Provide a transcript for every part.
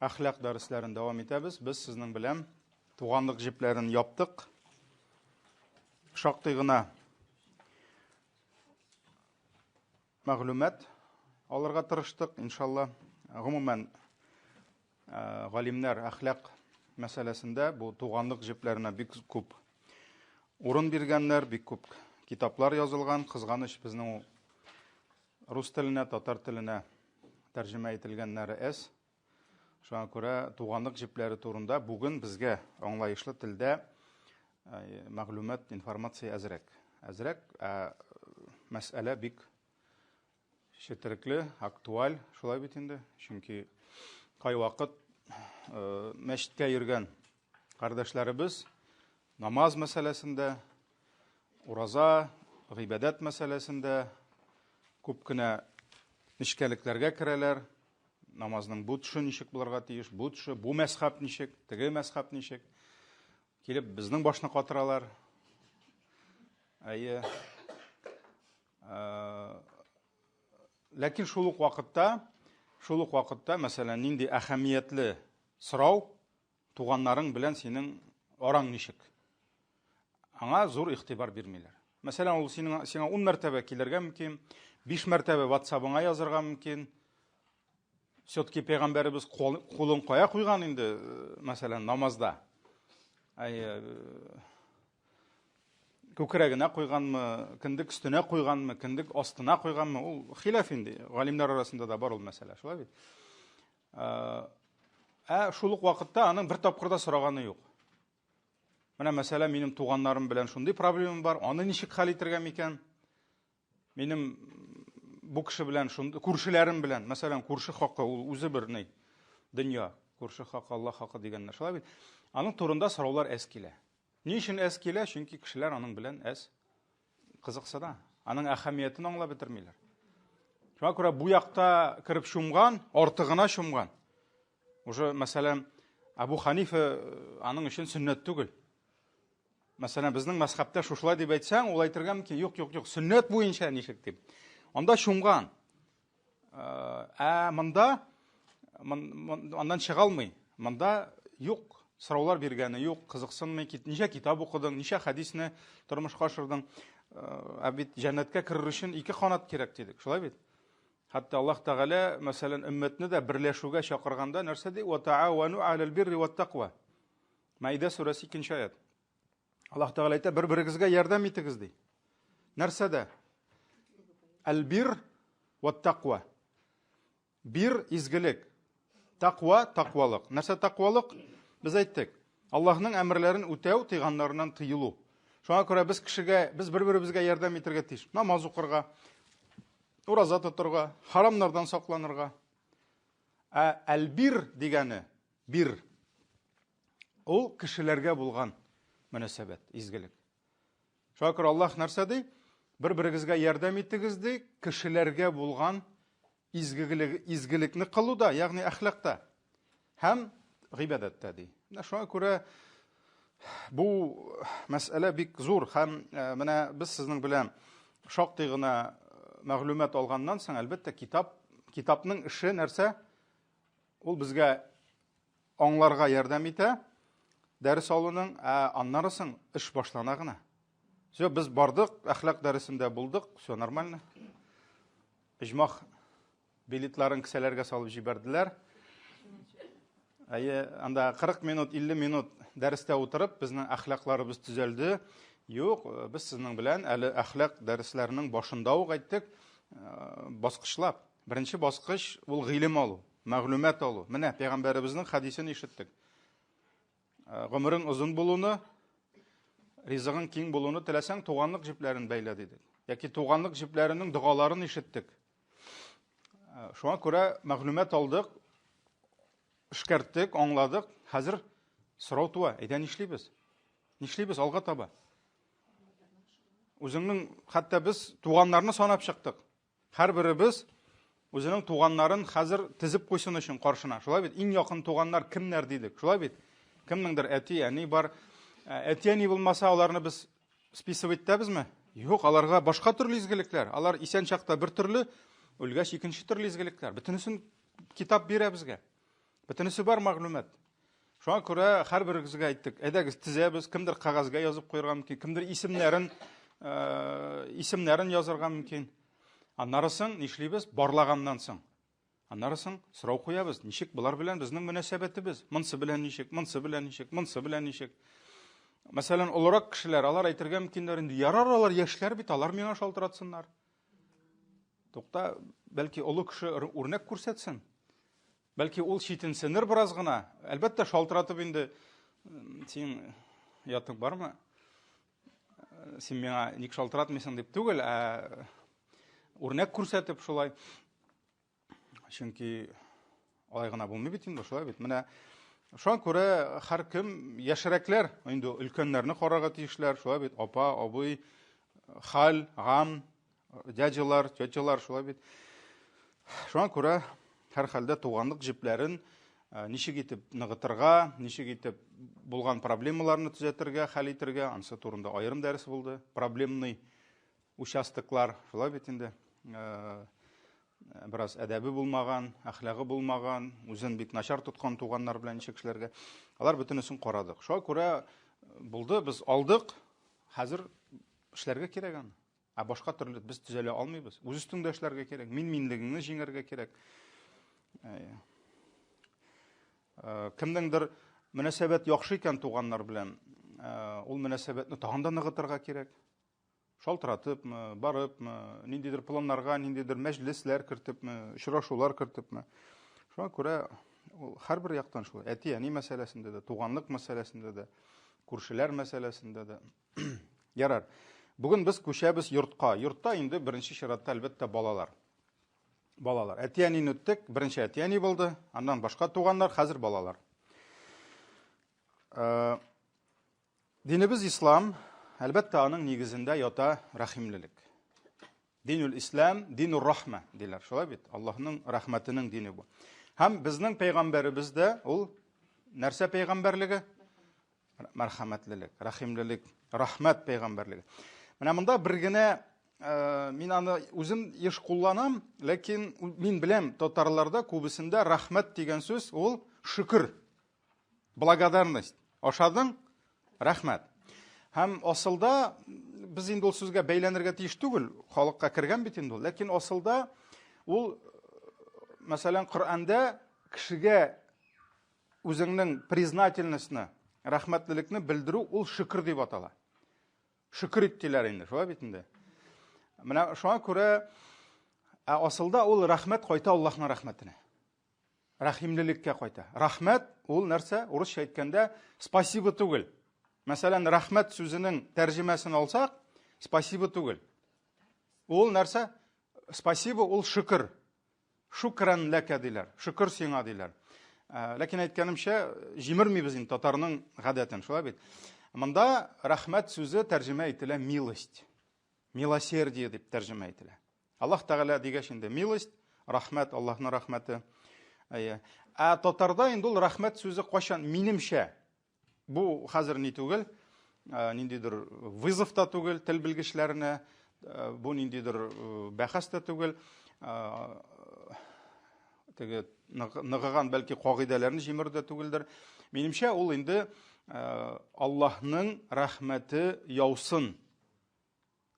Әхлак дәресләрен дәвам итәбез. Без сезнең белән туганлык җепләрен яптык. Шактый гына мәгълүмат алырга тырыштык, иншалла. Гомумән, э, галимнәр әхлак мәсьәләсендә бу туганлык җепләренә бик күп урын биргәннәр, бик күп китаплар язылган. Кызганыч, безнең рус теленә, татар теленә тәрҗемә ителгәннәре әз. Шуңа күрә туганлык җепләре турында бүген безгә аңлаешлы телдә э, мәгълүмат, информация әзрәк. Әзрәк, ә мәсьәлә бик четерекле, актуаль, шулай бит инде. Чөнки кайвакыт э, мәчеткә йөргән кардәшләребез намаз мәсьәләсендә, ураза, гыйбадәт мәсьәләсендә күп кенә нечкәлекләргә керәләр. Намазның бу төше ничек булырга тиеш, бу төше, бу мәзхәб ничек, теге мәзхәб ничек. Килеп безнең башны катыралар. Әйе. Э, ләкин шул ук вакытта, шул ук вакытта, мәсәлән, нинди әһәмиятле сорау, туганнарың белән синең араң ничек? Аңа зур игътибар бирмиләр. Мәсәлән, ул синең сиңа 10 мәртәбә килергә мөмкин, 5 мәртәбә WhatsApp-ыңа язырга мөмкин. Все-таки пәйгамбәребез кулын кая куйган инде, э, мәсәлән, намазда? Әй, э, күкрәгенә куйганмы, кендек өстенә куйганмы, кендек астына куйганмы, ул хилаф инде. Галимнәр арасында да бар ул мәсьәлә, шулай бит? Э, ә шул ук вакытта аның бер тапкыр да сораганы юк. Менә мәсәлән, минем туганнарым белән шундый проблемам бар, аны ничек хәл итәргә микән? Минем бу кеше белән шундый күршеләрем белән, мәсәлән, күрше хакы ул үзе бер ни дөнья, күрше хакы, Аллаһ хакы дигәннәр. Шулай бит? Аның турында сораулар әз килә. Ни өчен әз килә? Чөнки кешеләр аның белән әз кызыксына. Аның әһәмиятен аңлап бетермиләр. Шуңа күрә бу якта кереп чумган, артыгына чумган. Уже, мәсәлән, Абу Ханифа э, аның өчен сөннәт түгел. Мәсәлән, безнең мәзхәбтә шушылай дип әйтсәң, ул әйтергә мөмкин, юк, юк, юк, сөннәт буенча ничек дип. Анда чумган. Э, ә монда аннан чыга алмый. Монда юк, сораулар биргәне юк, кызыксынмый. Ничә китап укыдың, ничә хәдисне тормышка ашырдың. Э, ә бит җәннәткә керер өчен ике канат кирәк дидек, шулай бит? Хәтта Аллаһ Тәгалә, мәсәлән, өммәтне дә берләшүгә чакырганда нәрсә ди? Ва таавану алал бирри ват таква. Мәидә сүрәсе 2 аят. Аллаһ Тәгалә әйтә, бер-берегезгә ярдәм итегез ди. Нәрсәдә? Әл-бир ват таква. Бир изгелек. Таква таквалык. Нәрсә таквалык? Без әйттек. Аллаһның әмерләрен үтәү, тыйганнарыннан тыелу. Шуңа күрә без кешегә, без бер-беребезгә ярдәм итәргә тиеш. Намаз укырга, ураза тотырга, харамнардан сакланырга. Ә әлбир дигәне, бир, ул кешеләргә булган мөнәсәбәт, изгелек. Шуңа күрә Аллаһ нәрсә ди? Бер-берегезгә ярдәм итегез ди, кешеләргә булган изгелек, изгелекне кылуда, ягъни әхлакта һәм гыйбадәттә ди. Менә шуңа күрә бу мәсьәлә бик зур һәм э, менә без сезнең белән шактый гына э, мәгълүмат алганнан соң, әлбәттә, китап китапның эше нәрсә? Ул безгә аңларга ярдәм итә дәрес алуның, ә аннары соң эш башлана гына. Все, без бардык, әхлак дәресендә булдык, все нормально. Оҗмах билетларын кесәләргә салып җибәрделәр. Әйе, анда 40 минут, 50 минут дәрестә утырып, безнең әхлакларыбыз төзәлде. Юк, без сезнең белән әле әхлак дәресләренең башында ук әйттек, э, баскычлап. Беренче баскыч ул гыйлем алу, мәгълүмат алу. Менә пәйгамбәребезнең хәдисен ишеттек. Э, гомерең озын булуны, ризыгың киң булуны теләсәң, туганлык җепләрен бәйлә дидек. Яки туганлык җепләренең догаларын ишеттек. Э, шуңа күрә мәгълүмат алдык, эшкәрттек, аңладык. Хәзер сорау туа, әйдә нишлибез? Нишлибез алга таба? Үзеңнең хәтта без туганнарны санап чыктык. Һәрберебез үзенең туганнарын хәзер тезеп куйсын өчен каршына. Шулай бит? Иң якын туганнар кемнәр дидек. Шулай бит? Кемнеңдер әти, әни бар. Ә, әти-әни булмаса, аларны без списывать итәбезме? Юк, аларга башка төрле изгелекләр. Алар исән чакта бер төрле, үлгәч икенче төрле изгелекләр. Бөтенесен китап бирә безгә. Бөтенесе бар мәгълүмат. Шуңа күрә һәрберегезгә әйттек, әйдәгез тезәбез, кемдер кәгазьгә язып куярга мөмкин, кемдер исемнәрен исемнәрен язарга мөмкин. Аннары соң нишлибез? Барлаганнан соң. Аннары соң сорау куябыз, ничек болар белән безнең мөнәсәбәтебез? Монсы белән ничек, монсы белән ничек, монсы белән ничек? Мәсәлән, олырак кешеләр, алар әйтергә мөмкиннәр инде, ярар алар яшьләр бит, алар миңа шалтыратсыннар. Тукта, бәлки олы кеше үрнәк күрсәтсен. Бәлки ул читенсенер бераз гына. Әлбәттә, шалтыратып инде, син ятың бармы? Син миңа ник шалтыратмыйсың дип түгел, ә үрнәк күрсәтеп шулай. Чөнки алай гына булмый бит инде, шулай бит. Менә шуңа күрә һәркем яшьрәкләр, инде өлкәннәрне карарга тиешләр, шулай бит, апа, абый, хал, гам, дядялар, тетялар, шулай бит. Шуңа күрә һәрхәлдә туганлык җепләрен э, ничек итеп ныгытырга, ничек итеп булган проблемаларны төзәтергә, хәл итергә, анысы турында аерым дәрес булды. Проблемный участоклар, шулай бит инде. Э, бераз әдәбе булмаган, әхлагы булмаган, үзен бик начар тоткан туганнар белән ничек эшләргә. Алар бөтенесен карадык. Шуңа күрә булды, без алдык, хәзер эшләргә кирәк аны. Ә башка төрле без төзәлә алмыйбыз. Үз өстеңдә эшләргә кирәк, мин-минлегеңне җиңәргә кирәк. Э, кемнеңдер мөнәсәбәт яхшы икән туганнар белән, э, ул мөнәсәбәтне тагын да ныгытырга кирәк. Шалтыратыпмы, барыпмы, ниндидер планнарга, ниндидер мәҗлесләр кертепме, очрашулар кертепме. Шуңа күрә ул һәрбер яктан шулай. Әти-әни мәсьәләсендә дә, туганлык мәсьәләсендә дә, күршеләр мәсьәләсендә дә. Ярар. Бүген без күчәбез йортка. Йортта инде беренче чиратта, әлбәттә, балалар. Балалар. Әти-әнине үттек. Беренче әти-әни булды. Аннан башка туганнар, хәзер балалар. Э, динебез ислам, әлбәттә, аның нигезендә ята рәхимлелек. Динул ислам, динур рахма диләр. Шулай бит? Аллаһның рәхмәтенең дине бу. Һәм безнең пәйгамбәребез дә ул нәрсә пәйгамбәрлеге? Мәрхәмәтлелек, рәхимлелек, рәхмәт пәйгамбәрлеге. Менә монда бер генә э, мин аны үзем еш кулланам, ләкин мин беләм, татарларда күбесендә рәхмәт дигән сүз ул шөкер, благодарность. Ашадың, рәхмәт. Һәм асылда без инде ул сүзгә бәйләнергә тиеш түгел, халыкка кергән бит инде ул. Ләкин асылда ул, мәсәлән, Коръәндә кешегә Үзеңнең признательностьны, рәхмәтлелекне белдерү ул шөкер дип атала. Шөкер ит диләр инде, шулай бит инде. Менә шуңа күрә ә асылда ул рәхмәт кайта Аллаһның рәхмәтенә. Рәхимлелеккә кайта. Рәхмәт ул нәрсә? Урысча әйткәндә спасибо түгел. Мәсәлән, рәхмәт сүзенең тәрҗемәсен алсак, спасибо түгел. Ул нәрсә? Спасибо ул шөкер. Шукран ләкә диләр. Шөкер сиңа диләр. Э, ләкин әйткәнемчә, җимермибез инде татарның гадәтен, шулай бит. Монда рәхмәт сүзе тәрҗемә ителә милость. Милосердие дип тәрҗемә ителә. Аллаһ Тәгалә дигәч инде милость, рәхмәт, Аллаһның рәхмәте. Әйе. Ә татарда инде ул рәхмәт сүзе кайчан минемчә Бу хәзер ни түгел, э, ниндидер вызов та түгел тел белгечләренә, э, бу ниндидер э, бәхәс тә түгел. Теге ныгыган бәлки кагыйдәләрне җимерү дә түгелдер. Минемчә, ул инде Аллаһның рәхмәте яусын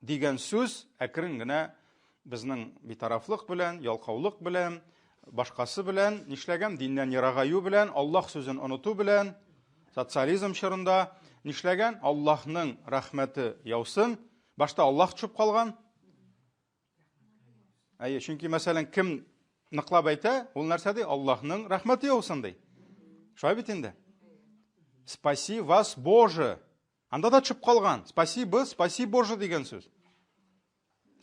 Дигән сүз әкрен генә безнең битарафлык белән, ялкаулык белән, башкасы белән нишләгән? Диннән ерагаю белән, Аллаһ сүзен оныту белән, социализм чорында нишләгән? Аллаһның рәхмәте яусын. Башта Аллаһ төшеп калган. Әйе, чөнки мәсәлән, кем ныклап әйтә, ул нәрсә ди? Аллаһның рәхмәте яусын ди. Шулай бит инде. Спаси вас, Боже. Анда да төшеп калган. Спасибо, спаси Боже дигән сүз.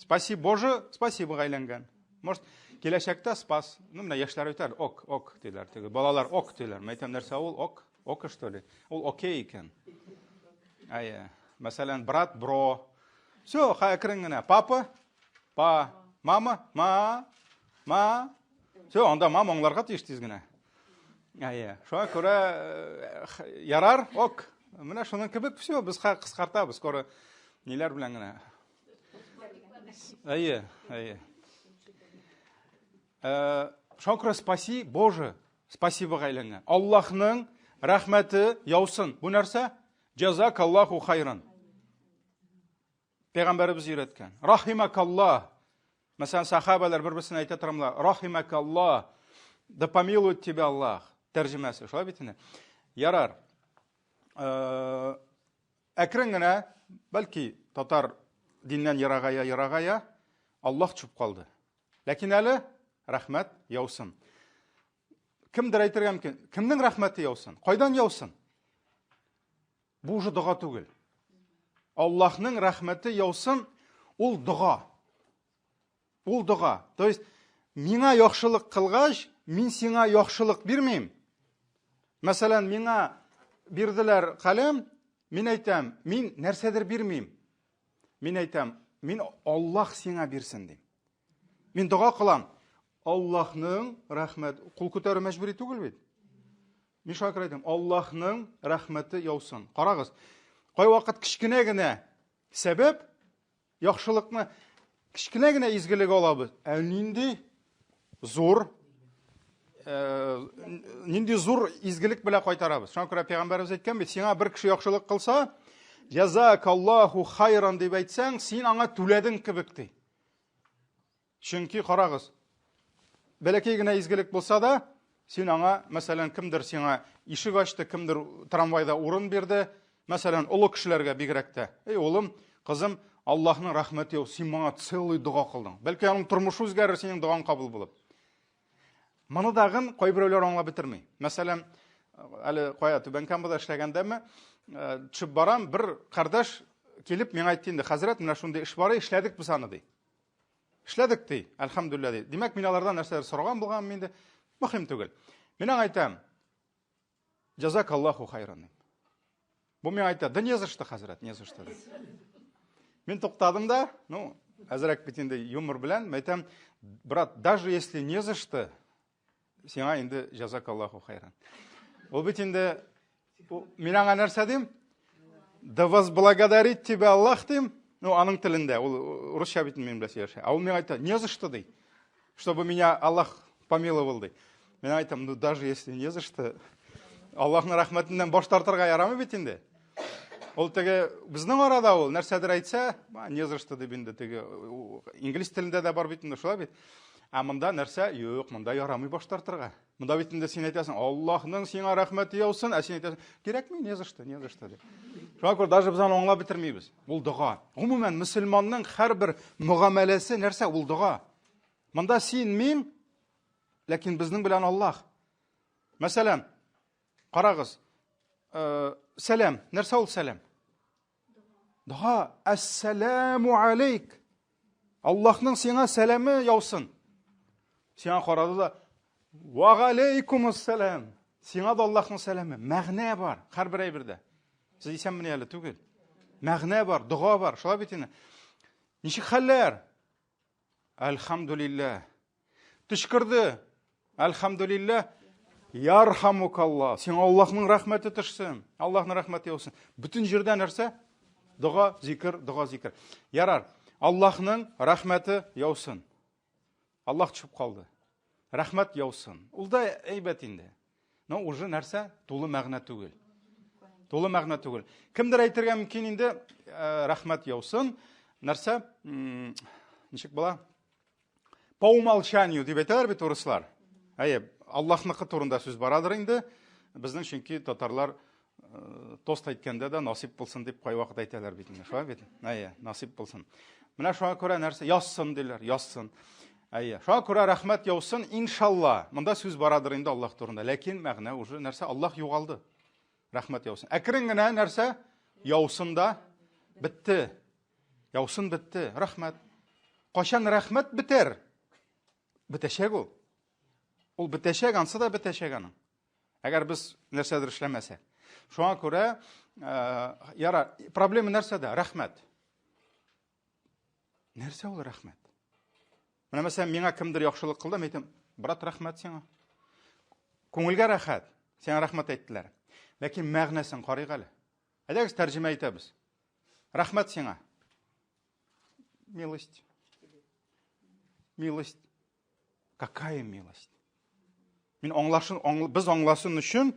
Спаси Боже, спасибо әйләнгән. Может, киләчәктә спас. Ну, менә яшьләр әйтәләр, ок, ок диләр. Теге балалар ок диләр. Мен әйтәм, нәрсә ул ок? Ока, что ли? Ул окей икән. Әйе. Мәсәлән, брат, бро. Все, әкрен генә. Папа, па, мама, ма, ма. Все, анда мама аңларга тиеш тиз генә. Әйе. Шуңа күрә э, ярар, ок. Менә шуның кебек все, без кыскартабыз, скоро ниләр белән генә. Әйе, әйе. Э, шуңа күрә спаси Боже. Спасибога әйләнгән. Аллаһның рәхмәте яусын. Бу нәрсә? Җазакаллаху хайран. Пәйгамбәребез өйрәткән. Рахимакаллах. Мәсәлән, сахабалар бер-берсенә әйтә торамлар. Рахимакаллах. Да помилует тебя Аллах. Тәрҗемәсе. Шулай бит инде. Ярар. Э, әкрен генә, бәлки татар диннән ерагая, ерагая, Аллаһ төшеп калды. Ләкин әле рәхмәт яусын. Кемдер әйтергә мөмкин, кемнең рәхмәте яусын? Кайдан яусын? Бу уже дога түгел. Аллаһның рәхмәте яусын, ул дога. Ул дога. То есть, миңа яхшылык кылгач, мин сиңа яхшылык бирмим. Мәсәлән, миңа бирделәр каләм, мин әйтәм, мин нәрсәдер бирмим. Мин әйтәм, мин Аллаһ сиңа бирсен дим. Мин дога кылам. Аллаһның рәхмәт, кул күтәрү мәҗбүри түгел бит. Мин шуңа күрә әйтәм, Аллаһның рәхмәте яусын. Карагыз, кайвакыт кечкенә генә сәбәп яхшылыкны кечкенә генә изгелек алабыз. Ә нинди зур э, нинди зур изгелек белән кайтарабыз. Шуңа күрә пәйгамбәребез әйткән бит, сиңа бер кеше яхшылык кылса, җазакаллаһу хайран дип әйтсәң, син аңа түләдең кебек ди. Чөнки карагыз, бәләкәй генә изгелек булса да, син аңа, мәсәлән, кемдер сиңа ишек ачты, кемдер трамвайда урын бирде, мәсәлән, олы кешеләргә бигрәк тә. Эй, улым, кызым, Аллаһның рәхмәте юк, син моңа целый дога кылдың. Бәлки аның тормышы үзгәрер, синең догаң кабул булып. Моны дагын кайберәүләр аңлап бетерми. Мәсәлән, әле кая Түбән Камада эшләгәндәме, э, төшеп барам, бер кардәш килеп миңа әйтте инде, хәзрәт, менә шундый эш бар, эшләдек без аны ди. Эшләдек ди, әлхәмдүлилләһ ди. Димәк, мин алардан нәрсәләр сораган булганмын инде, мөһим түгел. Мин аңа әйтәм, Җазакаллаху хайран. Бу миңа әйтә, да не за что, хәзрәт, не за что. Мин туктадым да, ну, әзрәк бит инде юмор белән, әйтәм, брат, даже если не за что, сиңа инде җазакаллаху хайран. Ул бит инде мин аңа нәрсә дим? Да возблагодарит тебя Аллах дим. Ну, аның телендә, ул русча бит минем белән сөйләшә. Ә ул миңа әйтә, не за что ди. Чтобы меня Аллах помиловал ди. Мин әйтәм, ну даже если не за что, Аллаһның рәхмәтеннән баш тартырга ярамый бит инде. Ул теге безнең арада ул нәрсәдер әйтсә, не за что дип инде теге инглиз телендә дә бар бит инде шулай бит. Ә монда нәрсә? Юк, монда ярамый баш тартырга. Монда бит инде син әйтәсең, Аллаһның сиңа рәхмәте яусын, ә син әйтәсең, кирәкми, не за что, не за что дип. Шуңа күрә даже без аны аңлап бетермибез. Ул дога. Гомумән, мөселманның һәрбер мөгамәләсе нәрсә? Ул дога. Монда син, мин, ләкин безнең белән Аллаһ. Мәсәлән, карагыз, э, сәлам, нәрсә ул сәлам? Дога. Әссәламу алейк. Аллаһның сиңа сәламе яусын. Сиңа карады да, Ва алейкумуссалам. Сиңа да Аллаһның сәламе. Мәгънә бар һәрбер әйбердә. Сез исәнмени әле түгел. Мәгънә бар, дога бар. Шулай бит инде. Ничек хәлләр? Әлхәмдүлилләһ. Төчкерде. Әлхәмдүлилләһ. Ярхамукалла. Сиңа Аллаһның рәхмәте төшсен. Аллаһның рәхмәте яусын. Бөтен җирдә нәрсә? Дога, зикер, дога, зикер. Ярар. Аллаһның рәхмәте яусын. Аллаһ төшеп калды. Рәхмәт яусын. Ул да әйбәт инде. Но уже нәрсә? Тулы мәгънә түгел. Тулы мәгънә түгел. Кемдер әйтергә мөмкин инде, э, рәхмәт яусын. Нәрсә? Ничек була? По умолчанию дип әйтәләр бит урыслар. Әйе, Аллаһныкы турында сүз барадыр инде. Безнең чөнки татарлар э, тост әйткәндә дә насыйп булсын дип кайвакыт әйтәләр бит инде, шулай бит? Әйе, насыйп булсын. Менә шуңа күрә нәрсә язсын диләр, язсын. Әйе, шуңа күрә рәхмәт яусын, иншалла. Монда сүз барадыр инде Аллаһ турында. Ләкин мәгънә уже нәрсә? Аллаһ югалды. Рәхмәт яусын. Әкрен генә нәрсә? Яусын да бетте. Яусын бетте. Рәхмәт. Кайчан рәхмәт бетәр? Бетәчәк ул. Ул бетәчәк, ансы да бетәчәк аның. Әгәр без нәрсәдер эшләмәсәк. Шуңа күрә, э, яра, проблема нәрсәдә? Рәхмәт. Нәрсә ул рәхмәт? Менә мәсәлән, миңа кемдер яхшылык кылды, мин әйтәм, брат, рәхмәт сиңа. Күңелгә рәхәт, сиңа рәхмәт әйттеләр. Ләкин мәгънәсен карыйк әле. Әйдәгез тәрҗемә итәбез. Рәхмәт сиңа. Милость. Милость. Какая милость? Мин аңлашын, аңл, без аңласын өчен,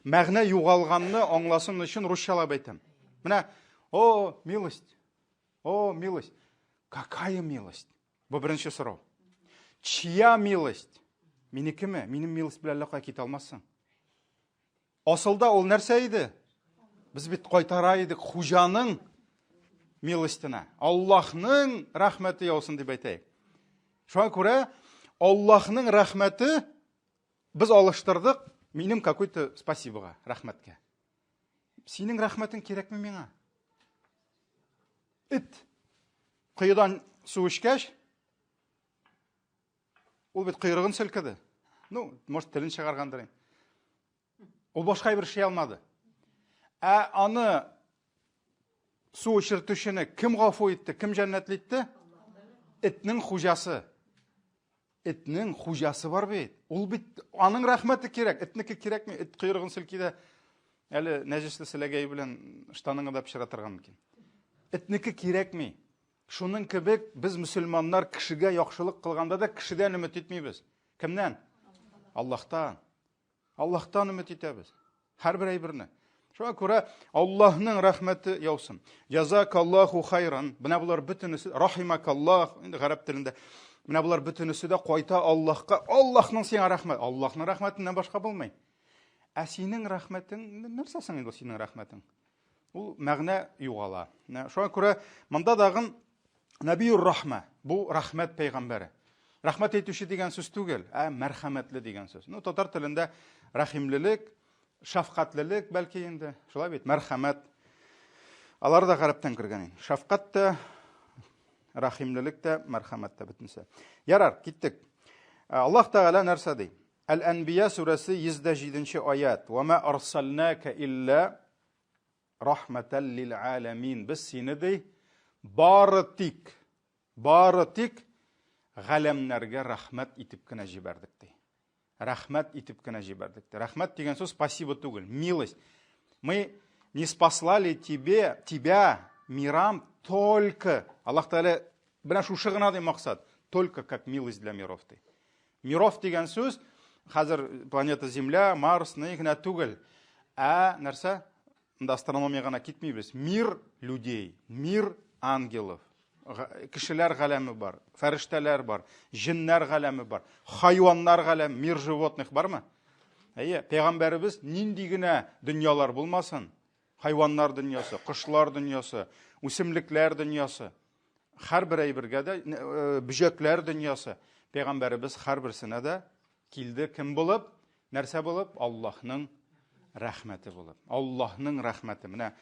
мәгънә югалганны аңласын өчен русчалап әйтәм. Менә, о, милость, о, милость. Какая милость? Бу беренче сорау. Чья милость? Минекеме? Минем милость белән әллә кая китә алмассың. Асылда ул нәрсә иде? Без бит кайтара идек хуҗаның милостена. Аллаһның рәхмәте яусын дип әйтәйек. Шуңа күрә Аллаһның рәхмәте без алыштырдык минем какой-то спасибога, рәхмәткә. Синең рәхмәтең кирәкме миңа? Эт коедан су эчкәч, ул бит койрыгын селкеде. Ну, может, телен чыгаргандыр инде. Ул башка бер эшли алмады. Ә аны су эчертүчене кем гафу итте, кем җәннәтле итте? Этнең хуҗасы. Этнең хуҗасы бар бит. Ул бит аның рәхмәте кирәк, этнеке кирәкми. Эт койрыгын селки дә әле нәҗесле селәгәе белән штаныңы да пычратырга мөмкин. Этнеке кирәкми. Шуның кебек без мөселманнар кешегә яхшылык кылганда да кешедән өмет итмибез. Кемнән? Аллаһтан. Аллаһтан өмет итәбез. Һәрбер әйберне. Шуңа күрә Аллаһның рәхмәте яусын. Җазакаллаһу хайран. Менә болар бөтенесе рахимакаллаһ инде гарәп телендә. Менә болар бөтенесе дә кайта Аллаһка. Аллаһның сиңа рәхмәт. Аллаһның рәхмәтеннән башка булмый. Ә синең рәхмәтең нәрсә соң инде синең рәхмәтең? Ул мәгънә югала. Шуңа күрә монда дагын Нәбиюр рахмә, бу рәхмәт пәйгамбәре. Рәхмәт әйтүче дигән сүз түгел, ә мәрхәмәтле дигән сүз. Ну, татар телендә рәхимлелек, шәфкатьлелек бәлки инде, шулай бит, мәрхәмәт. Алар да гарәптән кергән инде. Шәфкать тә, рәхимлелек тә, мәрхәмәт тә бөтенесе. Ярар, киттек. Аллаһ Тәгалә нәрсә ди? Әл-Әнбия сүрәсе 107 аят. Ва ма арсалнака илля рахмәтәл лил аләмин. Без сине ди, бары тик, бары тик галәмнәргә рәхмәт итеп кенә җибәрдек ди. Рәхмәт итеп кенә җибәрдек ди. Рәхмәт дигән сүз спасибо түгел, милость. Мы не спаслали тебе, тебя мирам только. Аллаһ Тәгалә менә шушы гына ди максат, только как милость для миров ди. Миров дигән сүз хәзер планета Земля, Марс, ни генә түгел. Ә нәрсә? Монда астрономия гына китмибез. Мир людей, мир ангелов. Кешеләр галәме бар, фәрештәләр бар, җеннәр галәме бар, хайваннар галәме, мир животных бармы? Әйе, пәйгамбәребез нинди генә дөньялар булмасын, хайваннар дөньясы, кошлар дөньясы, үсемлекләр дөньясы, һәрбер әйбергә дә, э, бөҗәкләр дөньясы, пәйгамбәребез һәрберсенә дә килде кем булып, нәрсә булып? Аллаһның рәхмәте булып. Аллаһның рәхмәте. Менә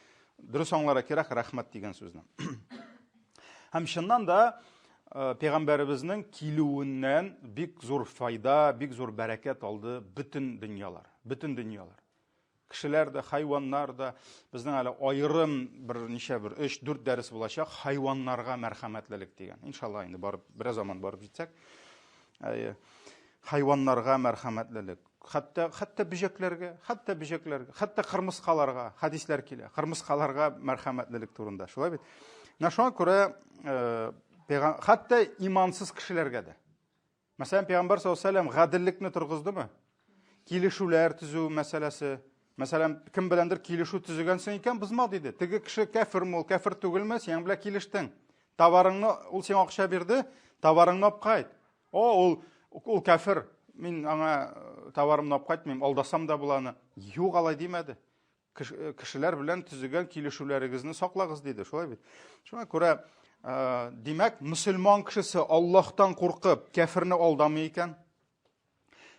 дөрес аңларга кирәк рәхмәт дигән сүзне. Һәм чыннан да э, пәйгамбәребезнең килүеннән бик зур файда, бик зур бәрәкәт алды бөтен дөньялар, бөтен дөньялар. Кешеләр дә, хайваннар да, безнең әле аерым берничә бер 3-4 дәрес булачак, хайваннарга мәрхәмәтлелек дигән. Иншалла инде барып бераз заман барып җитсәк. Әйе. Хайваннарга мәрхәмәтлелек. Хәтта хәтта бөҗәкләргә, хәтта бөҗәкләргә, хәтта кырмыскаларга хәдисләр килә. Кырмыскаларга мәрхәмәтлелек турында. Шулай бит? Менә шуңа күрә э, хәтта имансыз кешеләргә дә. Мәсәлән, Пәйгамбәр саллаллаһу алейһи вәсәлләм гаделлекне торгыздымы? Килешүләр төзү мәсьәләсе. Мәсәлән, кем беләндер килешү төзегәнсең икән, бозма диде. Теге кеше кәфирме ул, кәфир түгелме, синең белән килештең. Товарыңны, ул сиңа акча бирде, товарыңны алып кайт. О, ул ул кәфир, мин аңа э, товарымны алып кайтмыйм, алдасам да була аны. Юк, алай димәде. Э, кешеләр белән төзегән килешүләрегезне саклагыз диде, шулай бит. Шуңа күрә, э, димәк, мөселман кешесе Аллаһтан куркып, кәфирне алдамый икән.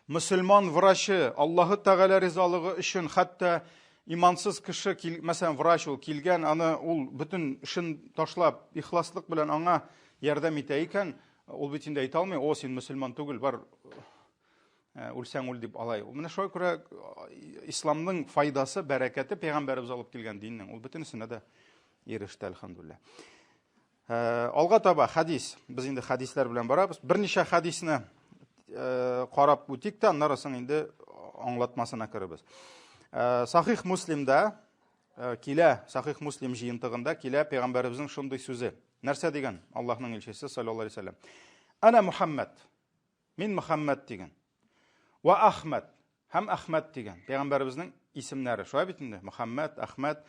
Мөселман врачы Аллаһы Тәгалә ризалыгы өчен хәтта имансыз кеше, мәсәлән, врач ул килгән, аны ул бөтен эшен ташлап, ихласлык белән аңа ярдәм итә икән, ул бит инде әйтә алмый, о, син мөселман түгел, бар Э, үлсәң үл дип алай. Менә шуңа күрә э, исламның файдасы, бәрәкәте пәйгамбәребез алып килгән диннең ул бөтенесенә дә иреште, әлхәмдүлилләһ. Э, алга таба хадис. Без инде хадисләр белән барабыз. Берничә хадисне карап үтик тә, аннары соң инде аңлатмасына керербез. Сахих Муслимда килә, Сахих Муслим җыентыгында килә пәйгамбәребезнең шундый сүзе. Нәрсә дигән Аллаһның илчесе саллаллаһу алейһи вәсәлләм? Ана Мухаммад. Мин Мөхәммәд дигән. Ва Ахмәд һәм Әхмәд дигән пәйгамбәребезнең исемнәре. Шулай бит инде? Мөхәммәд, Әхмәд.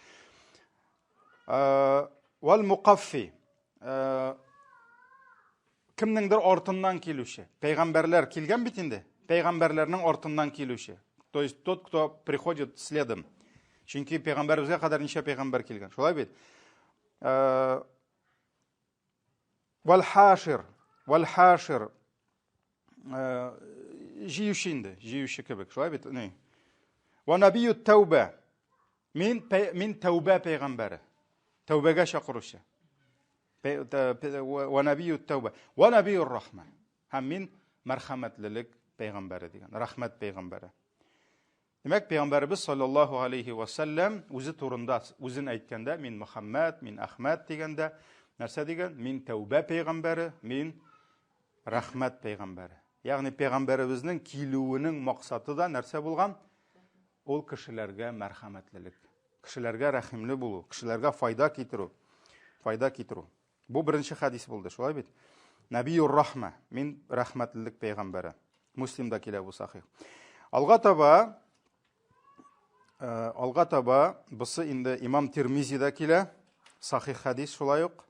Э, вал мукаффи. Э, кемнеңдер артыннан килүче. Пәйгамбәрләр килгән бит инде. Пәйгамбәрләрнең артыннан килүче. То есть тот, кто приходит следом. Чөнки пәйгамбәребезгә кадәр ничә пәйгамбәр килгән. Шулай бит? Э, Вәл-хашир, вәл-хашир, э, җыючы инде, җыючы кебек, шулай бит, ни? Вә набию тәүбә. Мин мин тәүбә пәйгамбәре. Тәүбәгә чакыручы. Вә набию тәүбә. Вә набию рахма. Һәм мин мәрхәмәтлелек пәйгамбәре дигән, рәхмәт пәйгамбәре. Димәк, пәйгамбәребез саллаллаһу алейхи ва сәлләм үзе турында үзен әйткәндә, мин Мөхәммәд, мин Әхмәд дигәндә, нәрсә дигән? Мин тәүбә пәйгамбәре, мин рәхмәт пәйгамбәре. Ягъни пәйгамбәребезнең килүенең максаты да нәрсә булган? Ул кешеләргә мәрхәмәтлелек, кешеләргә рәхимле булу, кешеләргә файда китерү, файда китерү. Бу беренче хәдис булды, шулай бит? Нәбиюр рахма, мин рәхмәтлелек пәйгамбәре. Муслимда килә бу сахих. Алга таба э, алга таба бусы инде имам Тирмизида килә, сахих хәдис шулай ук.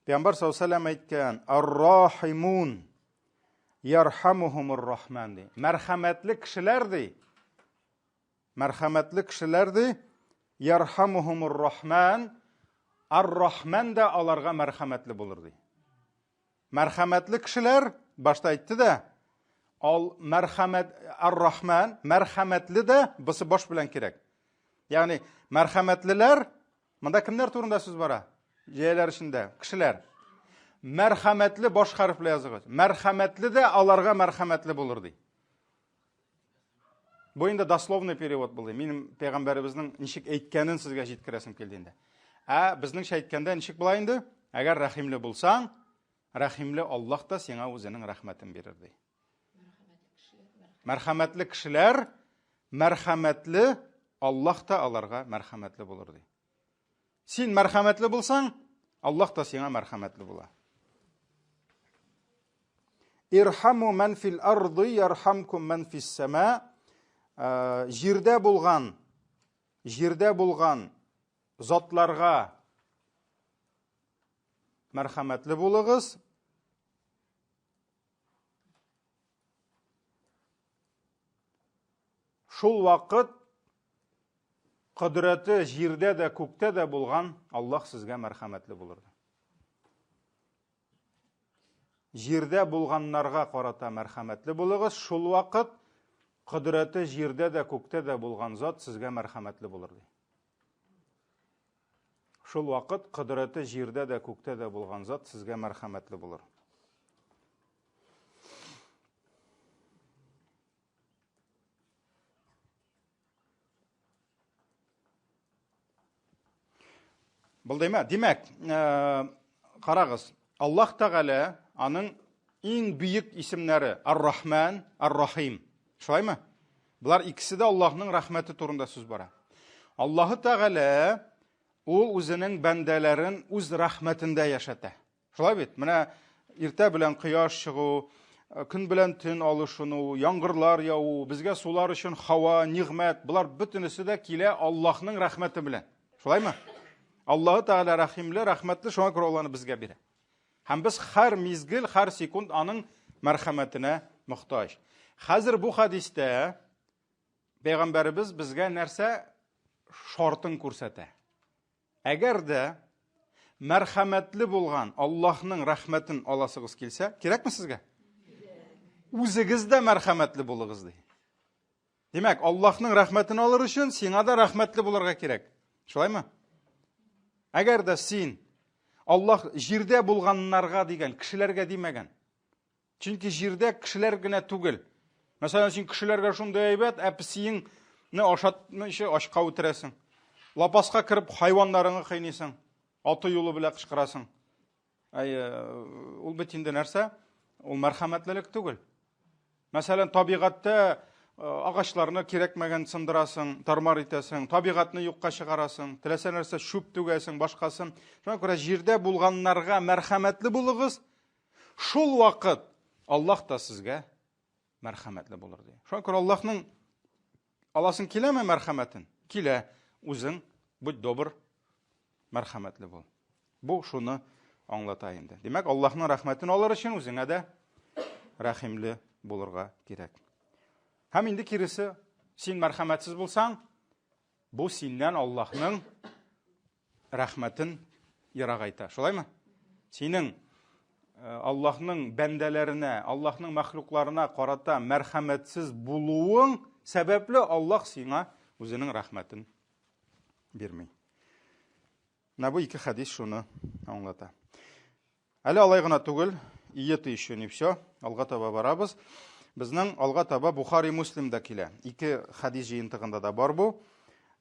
Пәйгамбәр саллаллаху алейһи әйткән, "Ар-рахимун ярхамухумур рахман" ди. Мәрхәмәтле кешеләр ди. Мәрхәмәтле кешеләр ди, ярхамухумур рахман, ар-рахман да аларга мәрхәмәтле булыр ди. Мәрхәмәтле кешеләр башта әйтте дә, ал мәрхәмәт ар-рахман, мәрхәмәтле дә бусы баш белән кирәк. Ягъни мәрхәмәтлеләр монда кемнәр турында сүз бара? Җәяләр эчендә кешеләр. Мәрхәмәтле баш хәреф белән языгыз. Мәрхәмәтле дә аларга мәрхәмәтле булыр ди. Бу инде дословный перевод булды. Минем пәйгамбәребезнең ничек әйткәнен сезгә җиткерәсем килде инде. Ә безнеңчә әйткәндә ничек була инде? Әгәр рәхимле булсаң, рәхимле Аллаһ та сиңа үзенең рәхмәтен бирер ди. Мәрхәмәтле кешеләр, мәрхәмәтле Аллаһ та аларга мәрхәмәтле булыр ди. Син мәрхәмәтле булсаң, Аллаһ та сиңа мәрхәмәтле була. Ирхаму ман фил арды ярхамкум ман фис сама. Э, җирдә булган, җирдә булган затларга мәрхәмәтле булыгыз. Шул вакыт кодрәте җирдә дә, күктә дә булган Аллаһ сезгә мәрхәмәтле булыр. Җирдә булганнарга карата мәрхәмәтле булыгыз, шул вакыт кодрәте җирдә дә, күктә дә булган зат сезгә мәрхәмәтле булыр. Ди. Шул вакыт кодрәте җирдә дә, күктә дә булган зат сезгә мәрхәмәтле булыр. Булдымы? Димәк, э, карагыз, Аллаһ Тәгалә аның иң бөек исемнәре Ар-Рахман, Ар-Рахим. Шулаймы? Болар икесе дә Аллаһның рәхмәте турында сүз бара. Аллаһ Тәгалә ул үзенең бәндәләрен үз рәхмәтендә яшәтә. Шулай бит? Менә иртә белән кояш чыгу, э, көн белән төн алышыну, яңгырлар яву, безгә сулар өчен һава, нигъмәт, болар бөтенесе дә килә Аллаһның рәхмәте белән. Шулаймы? Аллаһы Тәгалә рәхимле, рәхмәтле, шуңа күрә ул аны безгә бирә. Һәм без һәр мизгел, һәр секунд аның мәрхәмәтенә мохтаҗ. Хәзер бу хәдистә пәйгамбәребез безгә нәрсә шартын күрсәтә? Әгәр дә мәрхәмәтле булган Аллаһның рәхмәтен аласыгыз килсә, кирәкме сезгә? Үзегез дә мәрхәмәтле булыгыз ди. Димәк, Аллаһның рәхмәтен алыр өчен сиңа да рәхмәтле булырга кирәк. Шулаймы? Әгәр дә син Аллаһ җирдә булганнарга дигән, кешеләргә димәгән. Чөнки җирдә кешеләр генә түгел. Мәсәлән, син кешеләргә шундый әйбәт, ә песиеңне ашатмыйча ачка үтерәсең. Лапаска кереп хайваннарыңны кыйныйсың. Аты юлы белән кычкырасың. Әй, э, ул бит инде нәрсә? Ул мәрхәмәтлелек түгел. Мәсәлән, табигатьтә э, агачларны кирәкмәгән сындырасың, тармар итәсең, табигатьне юкка чыгарасың, теләсә нәрсә чүп түгәсең, башкасын. Шуңа күрә җирдә булганнарга мәрхәмәтле булыгыз, Шул вакыт Аллаһ та сезгә мәрхәмәтле булыр ди. Шуңа күрә Аллаһның аласың киләме мәрхәмәтен? Килә. Үзең будь добр, мәрхәмәтле бул. Бу шуны аңлата инде. Димәк, Аллаһның рәхмәтен алыр өчен үзеңә дә рәхимле булырга кирәк. Һәм инде киресе, син мәрхәмәтсез булсаң, бу синнән Аллаһның рәхмәтен ерагайта. Шулаймы? Синең э, Аллаһның бәндәләренә, Аллаһның мәхлукларына карата мәрхәмәтсез булуың сәбәпле Аллаһ сиңа үзенең рәхмәтен бирми. Менә бу ике хәдис шуны аңлата. Әле алай гына түгел, и это еще не все. Алга таба барабыз. Безнең алга таба Бухари Муслим да килә. Ике хәдис җыентыгында да бар бу.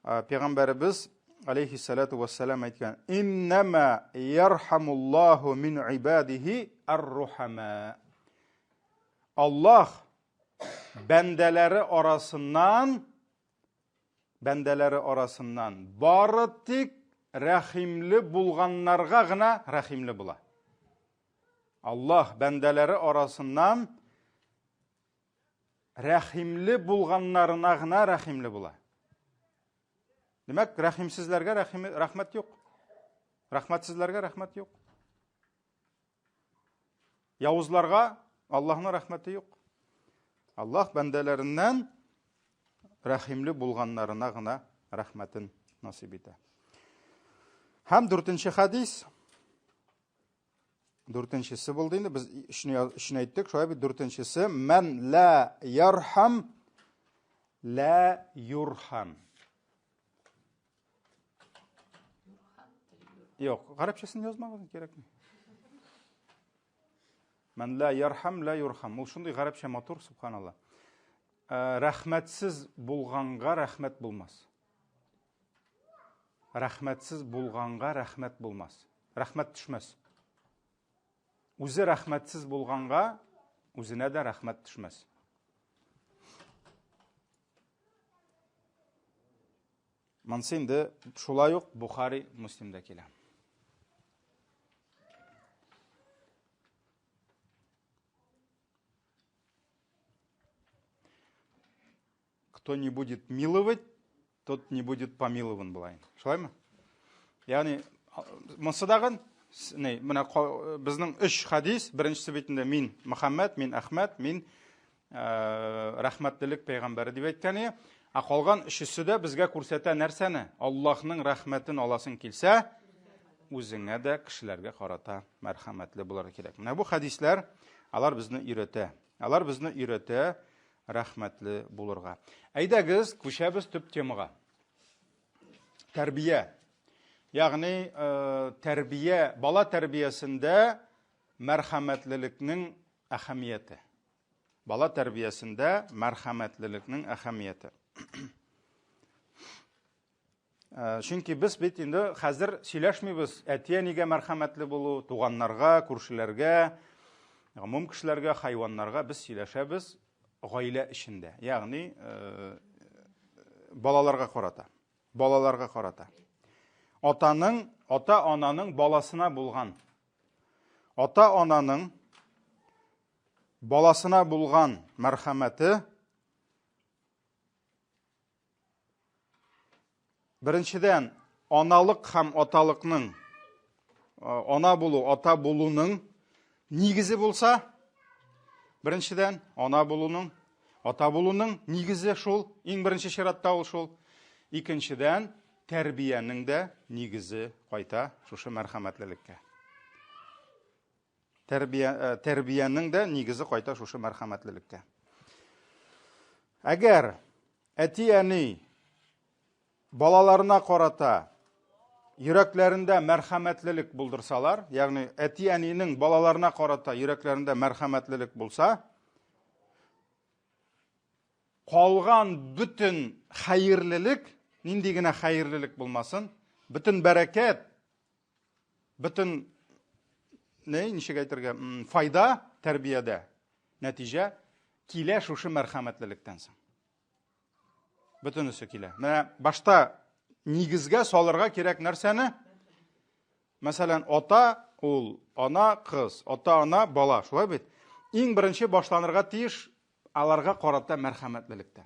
Пәйгамбәребез алейхиссалату вассалам әйткән: "Иннама ярхамуллаху мин ибадихи ар-рухама." Аллаһ бәндәләре арасыннан бәндәләре арасыннан бары тик рәхимле булганнарга гына рәхимле була. Аллаһ бәндәләре арасыннан рәхимле булганнарына гына рәхимле була. Димәк, рәхимсезләргә рәхим, рәхмәт юк. Рәхмәтсезләргә рәхмәт юк. Явызларга Аллаһның рәхмәте юк. Аллаһ бәндәләреннән рәхимле булганнарына гына рәхмәтен насыйп итә. Һәм дүртенче хәдис. Дүртенчесе булды инде, без өчне, өчне әйттек, шулай бит дүртенчесе мән ла ярхам ла юрхам. Юк, гарәпчәсен язмагыз кирәкми. Мән ла ярхам ла юрхам. Ул шундый гарәпчә матур, субханалла. Э, рәхмәтсез булганга рәхмәт булмас. Рәхмәтсез булганга рәхмәт булмас. Рәхмәт төшмәс. Үзе рәхмәтсез булганга үзенә дә рәхмәт төшмәс. Монсы инде шулай ук Бухари, Муслимда килә. Кто не будет миловать, тот не будет помилован була инде. Шулаймы? Ягъни монсы дагын не, менә безнең өч хадис, беренчесе бит инде мин Мөхәммәд, мин Әхмәд, мин Э, рәхмәтлелек пәйгамбәре дип әйткән иде. Ә калган өчесе дә безгә күрсәтә нәрсәне? Аллаһның рәхмәтен аласың килсә, үзеңә дә кешеләргә карата мәрхәмәтле булырга кирәк. Менә бу хәдисләр алар безне өйрәтә. Алар безне өйрәтә рәхмәтле булырга. Әйдәгез, күчәбез төп темага. Тәрбия. Ягъни, э, тәрбия, бала тәрбиясендә мәрхәмәтлелекнең әһәмияте. Бала тәрбиясендә мәрхәмәтлелекнең әһәмияте. Э, чөнки без бит инде хәзер сөйләшмибез әти-әнигә мәрхәмәтле булу, туганнарга, күршеләргә, гомум кешеләргә, хайваннарга без сөйләшәбез гаилә эчендә, ягъни э, балаларга карата. Балаларга карата. Атаның, ата-ананың баласына булган ата-ананың Баласына булган мәрхәмәте беренчедән аналык һәм аталыкның ана булу, ата булуның нигезе булса, беренчедән ана булуның, ата булуның нигезе шул, иң беренче чиратта ул шул. Икенчедән, тәрбиянең дә нигезе кайта шушы мәрхәмәтлелеккә. Тәрбия, э, тәрбиянең дә нигезе кайта шушы мәрхәмәтлелеккә. Әгәр әти-әни балаларына карата йөрәкләрендә мәрхәмәтлелек булдырсалар, ягъни әти-әнинең балаларына карата йөрәкләрендә мәрхәмәтлелек булса, калган бөтен хәерлелек, нинди генә хәерлелек булмасын, бөтен бәрәкәт Бөтен не, ничек әйтергә, файда тәрбиядә, нәтиҗә килә шушы мәрхәмәтлелектән соң. Бөтенесе килә. Менә башта нигезгә салырга кирәк нәрсәне? Мәсәлән, ата ул, ана кыз, ата-ана бала, шулай бит? Иң беренче башланырга тиеш Аларга карата мәрхәмәтлелектән.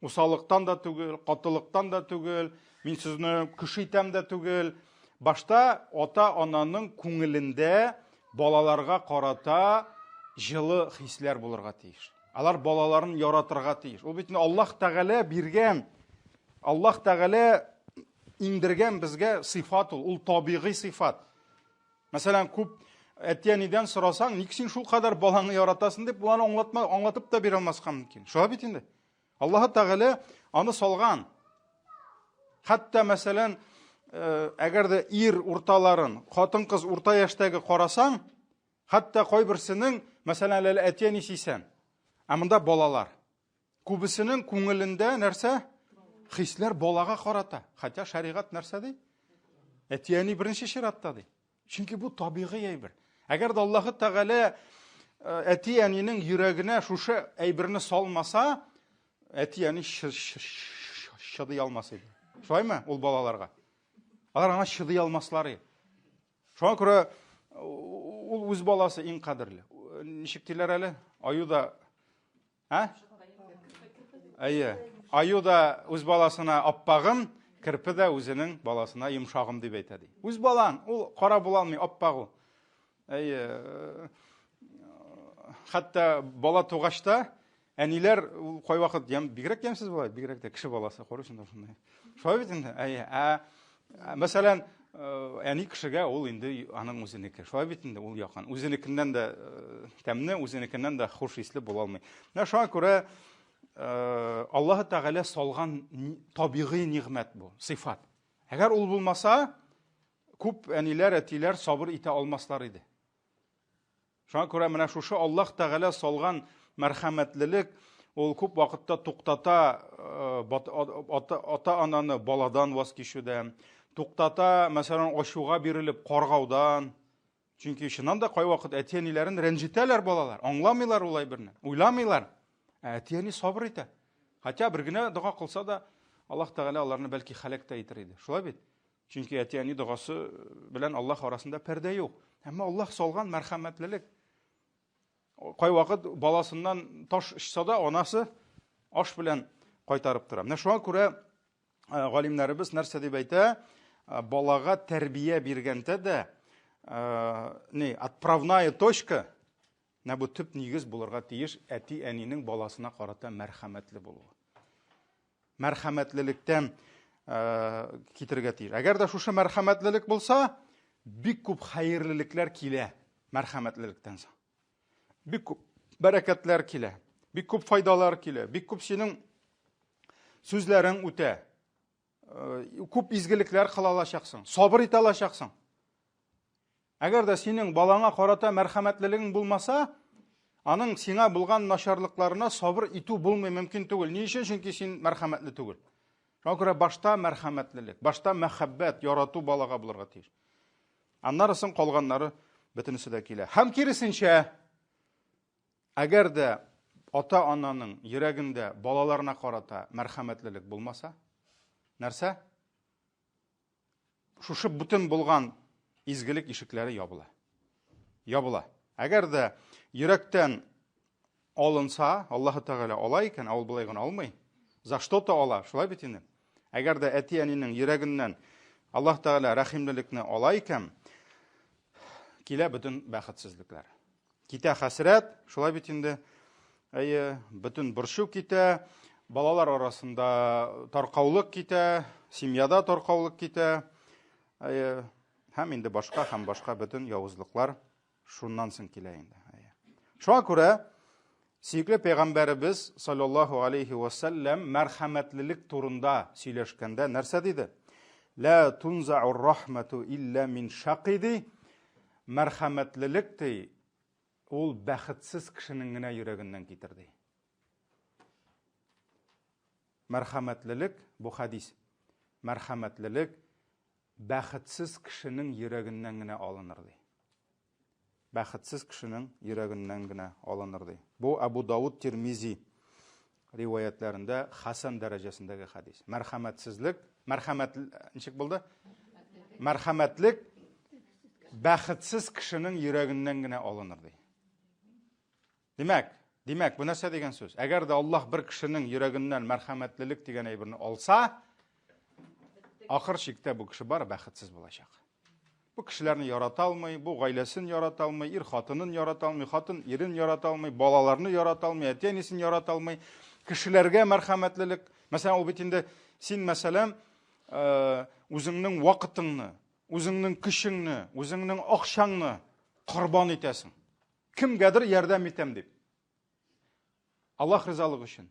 Усаллыктан да түгел, катылыктан да түгел, мин сезне кеше итәм дә түгел. Башта ата-ананың күңелендә балаларга карата җылы хисләр булырга тиеш. Алар балаларын яратырга тиеш. Ул бит Аллаһ Тәгалә биргән, Аллаһ Тәгалә иңдергән безгә сыйфат ул, ул табигый сыйфат. Мәсәлән, күп әти-әнидән сорасаң, ник син шул кадәр балаңны яратасың дип, ул аны аңлатма, аңлатып та бирә алмаска мөмкин. Шулай бит инде. Аллаһ Тәгалә аны салган. Хәтта, мәсәлән, э, әгәр дә ир урталарын, хатын-кыз урта яшьтәге карасаң, хәтта кайберсенең, мәсәлән, әле әти-әнисе исән. Ә монда балалар. Күбесенең күңелендә нәрсә? Хисләр балага карата. Хотя шәригать нәрсә ди? Әти-әни беренче чиратта ди. Чөнки бу табигый әйбер. Әгәр дә Аллаһы Тәгалә э, әти-әнинең йөрәгенә шушы әйберне салмаса, әти-әни чыдый алмас иде. Шулаймы ул балаларга? Алар аңа чыдый алмаслар иде. Шуңа күрә ул үз баласы иң кадерле. Ничек диләр әле? Аю да Ә? Әйе. Аю да үз баласына аппагым, керпе дә үзенең баласына йомшагым дип әйтә ди. Үз балаң, ул кара була алмый, аппак ул. Әйе. Хәтта бала тугач та әниләр ул кайвакыт ям, бигрәк ямьсез була, бигрәк тә кеше баласы, карыйсың да шундай. Шулай бит инде. Әйе. Ә мәсәлән, әни кешегә ул инде аның үзенеке. Шулай бит инде ул якын. Үзенекеннән дә тәмле, үзенекеннән дә хуш исле була алмый. Менә шуңа күрә Аллаһ Тәгалә салган табигый нигъмәт бу, сыйфат. Әгәр ул булмаса, күп әниләр, әтиләр сабыр итә алмаслар иде. Шуңа күрә менә шушы Аллаһ Тәгалә салган мәрхәмәтлелек ул күп вакытта туктата ата-ананы баладан ваз кичүдән, туктата, мәсәлән, ачуга бирелеп каргаудан. Чөнки чыннан да кайвакыт әти-әниләрен рәнҗетәләр балалар, аңламыйлар ул әйберне, уйламыйлар. Ә әти-әни сабыр итә. Хотя бер генә дога кылса да, Аллаһ Тәгалә аларны бәлки хәләк тә итер иде. Шулай бит? Чөнки әти-әни догасы белән Аллаһ арасында пәрдә юк. Әмма Аллаһ салган мәрхәмәтлелек. Кайвакыт баласыннан таш очса да, анасы аш белән кайтарып тора. Менә шуңа күрә галимнәребез нәрсә дип әйтә? Балага тәрбия биргәндә дә не, отправная точка, менә бу төп нигез булырга тиеш әти-әнинең баласына карата мәрхәмәтле булуы. Мәрхәмәтлелектән китерергә тиеш. Әгәр дә шушы мәрхәмәтлелек булса, бик күп хәерлелекләр килә мәрхәмәтлелектән соң. Бик күп бәрәкәтләр килә, бик күп файдалар килә, бик күп синең сүзләрең үтә. Күп изгелекләр кыла алачаксың, сабыр итә алачаксың. Әгәр дә синең балаңа карата мәрхәмәтлелегең булмаса, аның сиңа булган начарлыкларына сабыр итү булмый мөмкин түгел. Ни өчен? Чөнки син мәрхәмәтле түгел. Шуңа күрә башта мәрхәмәтлелек, башта мәхәббәт, ярату балага булырга тиеш. Аннары соң калганнары бөтенесе дә килә. Һәм киресенчә, әгәр дә ата-ананың йөрәгендә балаларына карата мәрхәмәтлелек булмаса, нәрсә? Шушы бүтән булган изгелек ишекләре ябыла. Ябыла. Әгәр дә йөрәктән алынса, Аллаһы Тәгалә ала икән, ә ул болай гына алмый. За что-то ала, шулай бит инде. Әгәр дә әти-әнинең йөрәгеннән Аллаһ Тәгалә рәхимлелекне ала икән, килә бөтен бәхетсезлекләр. Китә хәсрәт, шулай бит инде. Әйе, бөтен борчу китә, балалар арасында таркаулык китә, семьяда таркаулык китә. Әйе, һәм инде башка һәм башка бөтен явызлыклар шуннан соң килә инде. Әйе. Шуңа күрә сөекле пәйгамбәребез саллаллаһу алейхи ва сәлләм мәрхәмәтлелек турында сөйләшкәндә нәрсә диде? Ла тунзау рахмату илля мин шакиди. Мәрхәмәтлелек, ди, ул бәхетсез кешенең генә йөрәгеннән китер, ди. Мәрхәмәтлелек, бу хәдис, мәрхәмәтлелек бәхетсез кешенең йөрәгеннән генә алыныр, ди. Бәхетсез кешенең йөрәгеннән генә алыныр, ди. Бу Абу Дауд Тирмизи риваятләрендә хасан дәрәҗәсендәге хәдис. Мәрхәмәтсезлек, мәрхәмәт ничек булды? Мәрхәмәтлек бәхетсез кешенең йөрәгеннән генә алыныр ди. Димәк, Димәк, бу нәрсә дигән сүз? Әгәр дә Аллаһ бер кешенең йөрәгеннән мәрхәмәтлелек дигән әйберне алса, ахыр чиктә бу кеше бар бәхетсез булачак. Бу кешеләрне ярата алмый, бу гаиләсен ярата алмый, ир хатынын ярата алмый, хатын ирен ярата алмый, балаларны ярата алмый, әти-әнисен ярата алмый. Кешеләргә мәрхәмәтлелек. Мәсәлән, ул бит инде син, мәсәлән, э, үзеңнең вакытыңны, үзеңнең көчеңне, үзеңнең акчаңны корбан итәсең. Кемгәдер ярдәм итәм дип. Аллаһ ризалыгы өчен.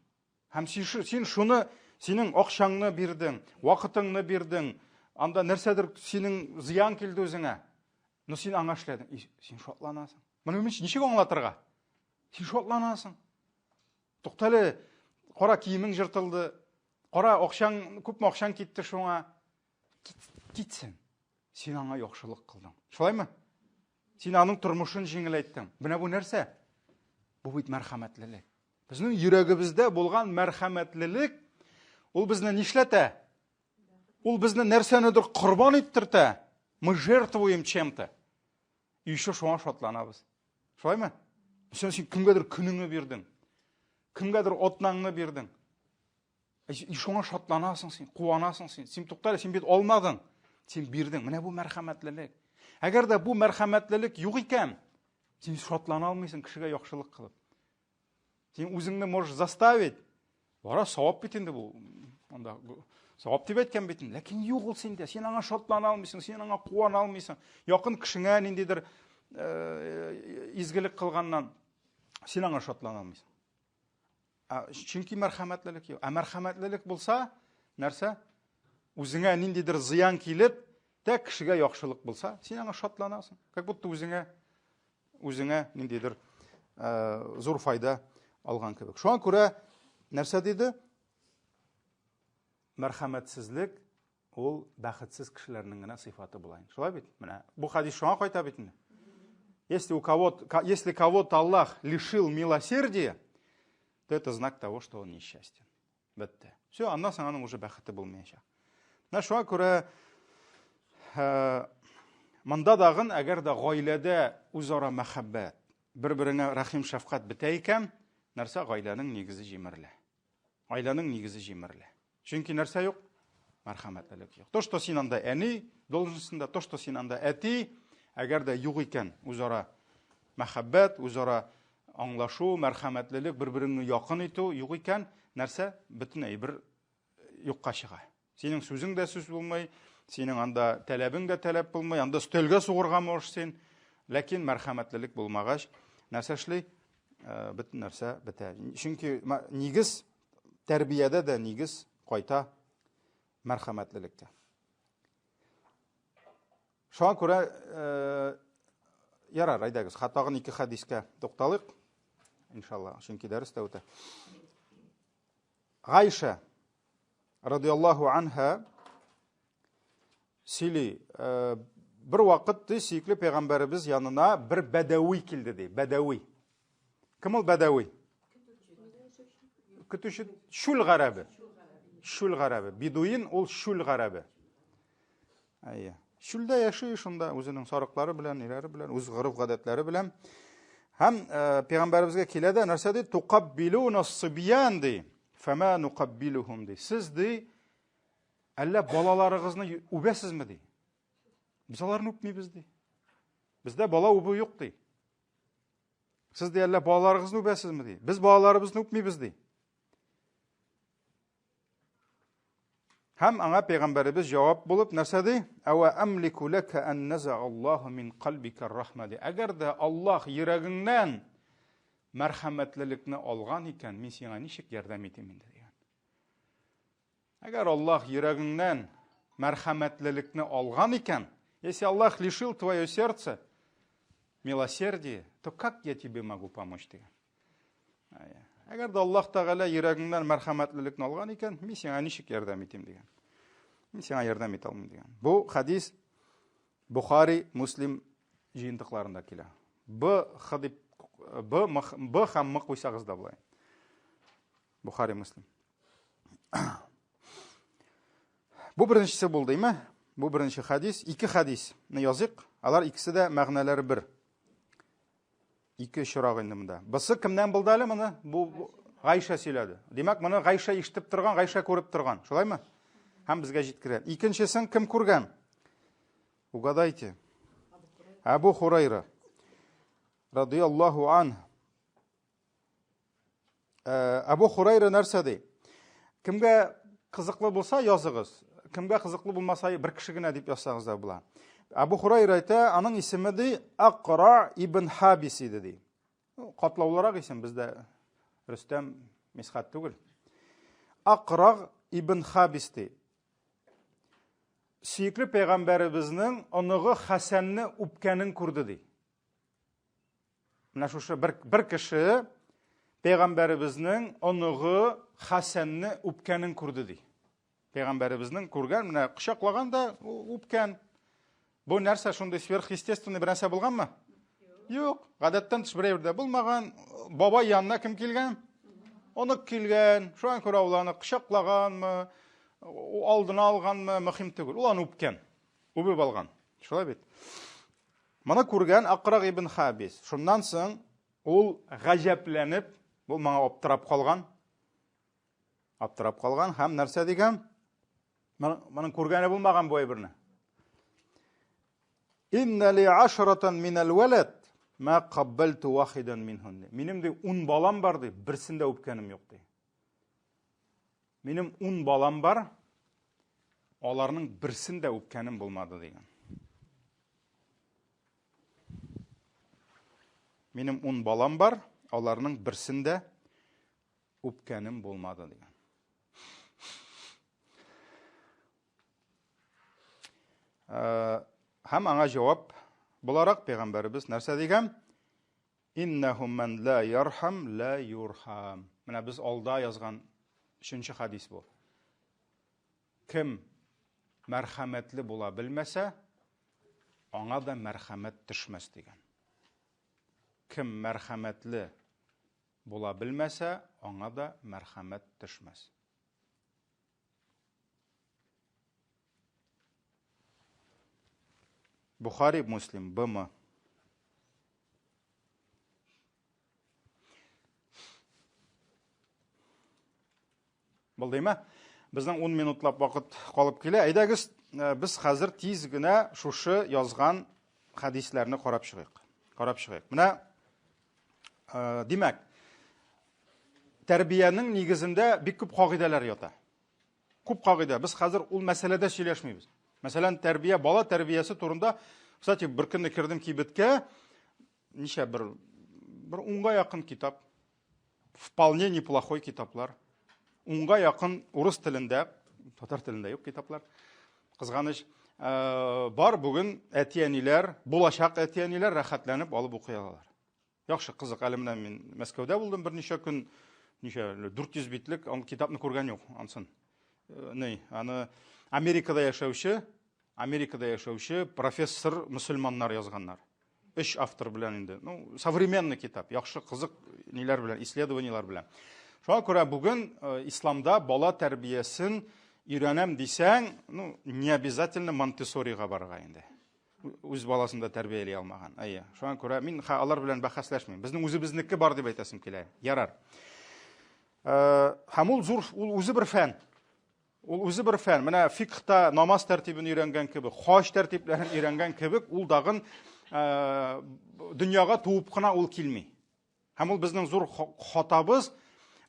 Һәм син, син шуны, синең акчаңны бирдең, вакытыңны бирдең, анда нәрсәдер синең зыян килде үзеңә. Но син аңа эшләдең. И, син шатланасың. Моны ничек аңлатырга? Син шатланасың. Туктале, кара киемең жыртылды, кара акчаң, күпме акчаң китте шуңа. Китсен. Син аңа яхшылык кылдың. Шулаймы? Син аның тормышын җиңеләйттең. Менә бу нәрсә? Бу бит мәрхәмәтлелек. Безнең йөрәгебездә булган мәрхәмәтлелек ул безне нишләтә? Ул безне нәрсәнедер корбан иттертә. Мы жертвуем чем-то. И еще шуңа шатланабыз. Шулаймы? Син, син кемгәдер көнеңне бирдең. Кемгәдер атнаңны бирдең. И шуңа шатланасың син, куанасың син. Син туктале, син бит алмадың. Син бирдең. Менә бу мәрхәмәтлелек. Әгәр дә бу мәрхәмәтлелек юк икән, син шатлана алмыйсың кешегә яхшылык кылып. Син үзеңне можешь заставить. Бара савап бит инде бу. Анда савап дип әйткән бит инде. Ләкин юк ул синдә. Син аңа шатлана алмыйсың, син аңа куана алмыйсың. Якын кешеңә ниндидер э, изгелек кылганнан син аңа шатлана алмыйсың. Ә, чөнки мәрхәмәтлелек юк. Ә мәрхәмәтлелек булса, нәрсә? Үзеңә ниндидер зыян килеп, тә кешегә яхшылык булса, син аңа шатланасың. Как будто үзеңә үзеңә ниндидер ә, зур файда алган кебек. Шуңа күрә нәрсә диде? Мәрхәмәтсезлек ул бәхетсез кешеләрнең генә сыйфаты була. Шулай бит? Менә бу хадис шуңа кайта бит инде. Если у кого если кого-то Аллах лишил милосердия, то это знак того, что он несчастен. Бетте. Все, аннан соң аның уже бәхете булмаячак. Менә шуңа күрә э, монда дагын, әгәр дә гаиләдә үзара мәхәббәт, бер-береңә рәхим шәфкать бетә икән, нәрсә гаиләнең нигезе җимерелә. Гаиләнең нигезе җимерелә. Чөнки нәрсә юк? Мәрхәмәтлелек юк. То, что син анда әни должностында, то, что син анда әти, әгәр дә юк икән үзара мәхәббәт, үзара аңлашу, мәрхәмәтлелек, бер-береңне якын итү юк икән, нәрсә? Бөтен әйбер юкка чыга. Синең сүзең дә сүз булмый, синең анда таләбең дә таләп булмый, анда өстәлгә сугырга можешь син. Ләкин мәрхәмәтлелек булмагач, нәрсә эшли? Э, бөтен нәрсә бетә. Чөнки нигез тәрбиядә дә нигез кайта мәрхәмәтлелеккә. Шуңа күрә э, ярар, әйдәгез, тагын ике хәдискә тукталыйк. Иншалла, чөнки дәрес тә үтә. Гайша радиаллаху анха сөйли, э, бер вакыт ди сөекле пәйгамбәребез янына бер бәдәви килде ди, бәдәви. Кем ул бәдәви? Көтүче чүл гарәбе. Чүл гарәбе. Бедуин ул чүл гарәбе. Әйе. Чүлдә яши шунда үзенең сарыклары белән, ниләре белән, үз гореф-гадәтләре белән. Һәм э, пәйгамбәребезгә килә дә нәрсә ди? Тукаббилуна сыбиян ди. Фәмә нукаббилухум ди. Сез ди, әллә балаларыгызны үбәсезме ди? Без аларны үпмибез ди. Бездә бала үбү юк ди. Сез ди, әллә балаларыгызны үбәсезме ди? Без балаларыбызны үпмибез ди. Һәм аңа пәйгамбәребез җавап булып нәрсә ди? Әвә әмлику ләкә ан наза Аллаһу мин кальбика рахма ди. Әгәр дә Аллаһ йөрәгеңнән мәрхәмәтлелекне алган икән, мин сиңа ничек ярдәм итим инде дигән. Әгәр Аллаһ йөрәгеңнән мәрхәмәтлелекне алган икән, если Аллах лишил твое сердце милосердия, то как я тебе могу помочь дигән. Әгәр дә Аллаһ Тәгалә йөрәгеңнән мәрхәмәтлелекне алган икән, мин сиңа ничек ярдәм итим дигән. Мин сиңа ярдәм итә алмыйм дигән. Бу хадис Бухари, Муслим җыентыкларында килә. Б, Х дип Б, М, Б һәм М куйсагыз да була. Бухари, Муслим. Бу беренчесе булды, име? Бу беренче хадис. Ике хадисны языйк. Алар икесе дә мәгънәләре бер. Ике очрак инде монда. Бусы кемнән булды әле моны? Бу, бу Гайшә сөйләде. Димәк, моны Гайшә ишетеп торган, Гайшә күреп торган. Шулаймы? Һәм безгә җиткерә. Икенчесен кем күргән? Угадайте. Әбу Хурайра. Радияллаһу ан. Әбу Хурайра нәрсә ди? Кемгә кызыклы булса языгыз. Кемгә кызыклы булмаса бер кеше генә дип язсагыз да була. Әбу Хурайра әйтә, аның исеме ди Акра ибн Хабис иде ди. Катлаулырак исем бездә Рөстәм Мисхат түгел. Акраг ибн Хабис ди. Сөекле пәйгамбәребезнең оныгы Хәсәнне үпкәнен күрде ди. Менә шушы бер, бер кеше пәйгамбәребезнең оныгы Хәсәнне үпкәнен күрде ди. Пәйгамбәребезнең күргән, менә кочаклаган да үпкән. Бу нәрсә шундый сверхъестественный бер нәрсә булганмы? Юк, гадәттән тыш бер әйбер дә булмаган. Бабай янына кем килгән? Онык килгән. Шуңа күрә ул аны кочаклаганмы, алдына алганмы, мөһим түгел. Ул аны үпкән. Үбеп алган. Шулай бит. Моны күргән Акраг ибн Хабис. Шуннан соң ул гаҗәпләнеп, бу моңа аптырап калган. Аптырап калган һәм нәрсә дигән? Моның күргәне булмаган бу әйберне. Инна ли ашратан минал валад ма каббалту вахидан минһун. Минем ди 10 балам бар ди, берсен дә үпкәнем юк ди. Минем 10 балам бар, аларның берсен дә үпкәнем булмады дигән. Минем 10 балам бар, аларның берсен дә үпкәнем булмады дигән. Һәм аңа җавап буларак пәйгамбәребез нәрсә дигән? Иннәһу ман ла ярхам ла юрхам. Менә без алда язган өченче хадис бу. Кем мәрхәмәтле була белмәсә, аңа да мәрхәмәт төшмәс дигән. Кем мәрхәмәтле була белмәсә, аңа да мәрхәмәт төшмәс. Бухари, Муслим, БМ. Булдымы? Безнең 10 минутлап вакыт калып килә. Әйдәгез, э, без хәзер тиз генә шушы язган хәдисләрне карап чыгыйк. Карап чыгыйк. Менә э, димәк, тәрбиянең нигезендә бик күп кагыйдәләр ята. Күп кагыйдә. Без хәзер ул мәсьәләдә сөйләшмибез. Мәсәлән, тәрбия, бала тәрбиясе турында, кстати, бер көнне кердем кибеткә, ничә бер бер унга якын китап, вполне неплохой китаплар. Унга якын урыс телендә, татар телендә юк китаплар. Кызганыч, э, бар бүген әти-әниләр, булачак әти-әниләр рәхәтләнеп алып укый алалар. Яхшы, кызык. Әле менә мин Мәскәүдә булдым берничә көн, ничә, 400 битлек ан китапны күргән юк, ансын. Э, ни, аны Америкада яшәүче, Америкада яшәүче профессор мөселманнар язганнар. Өч автор белән инде. Ну, современный китап, яхшы, кызык ниләр белән, исследованиеләр белән. Шуңа күрә бүген э, исламда бала тәрбиясен өйрәнәм дисәң, ну, не обязательно Монтессорига барырга инде. Үз баласын да тәрбияли алмаган. Әйе. Шуңа күрә мин алар белән бәхәсләшмим. Безнең үзебезнеке бар дип әйтәсем килә. Ярар. Э, һәм ул зур, ул үзе бер фән. Ул үзе бер фән. Менә фикхта намаз тәртибен өйрәнгән кебек, хаҗ тәртипләрен өйрәнгән кебек, ул дагын э, дөньяга туып кына ул килми. Һәм ул безнең зур хатабыз.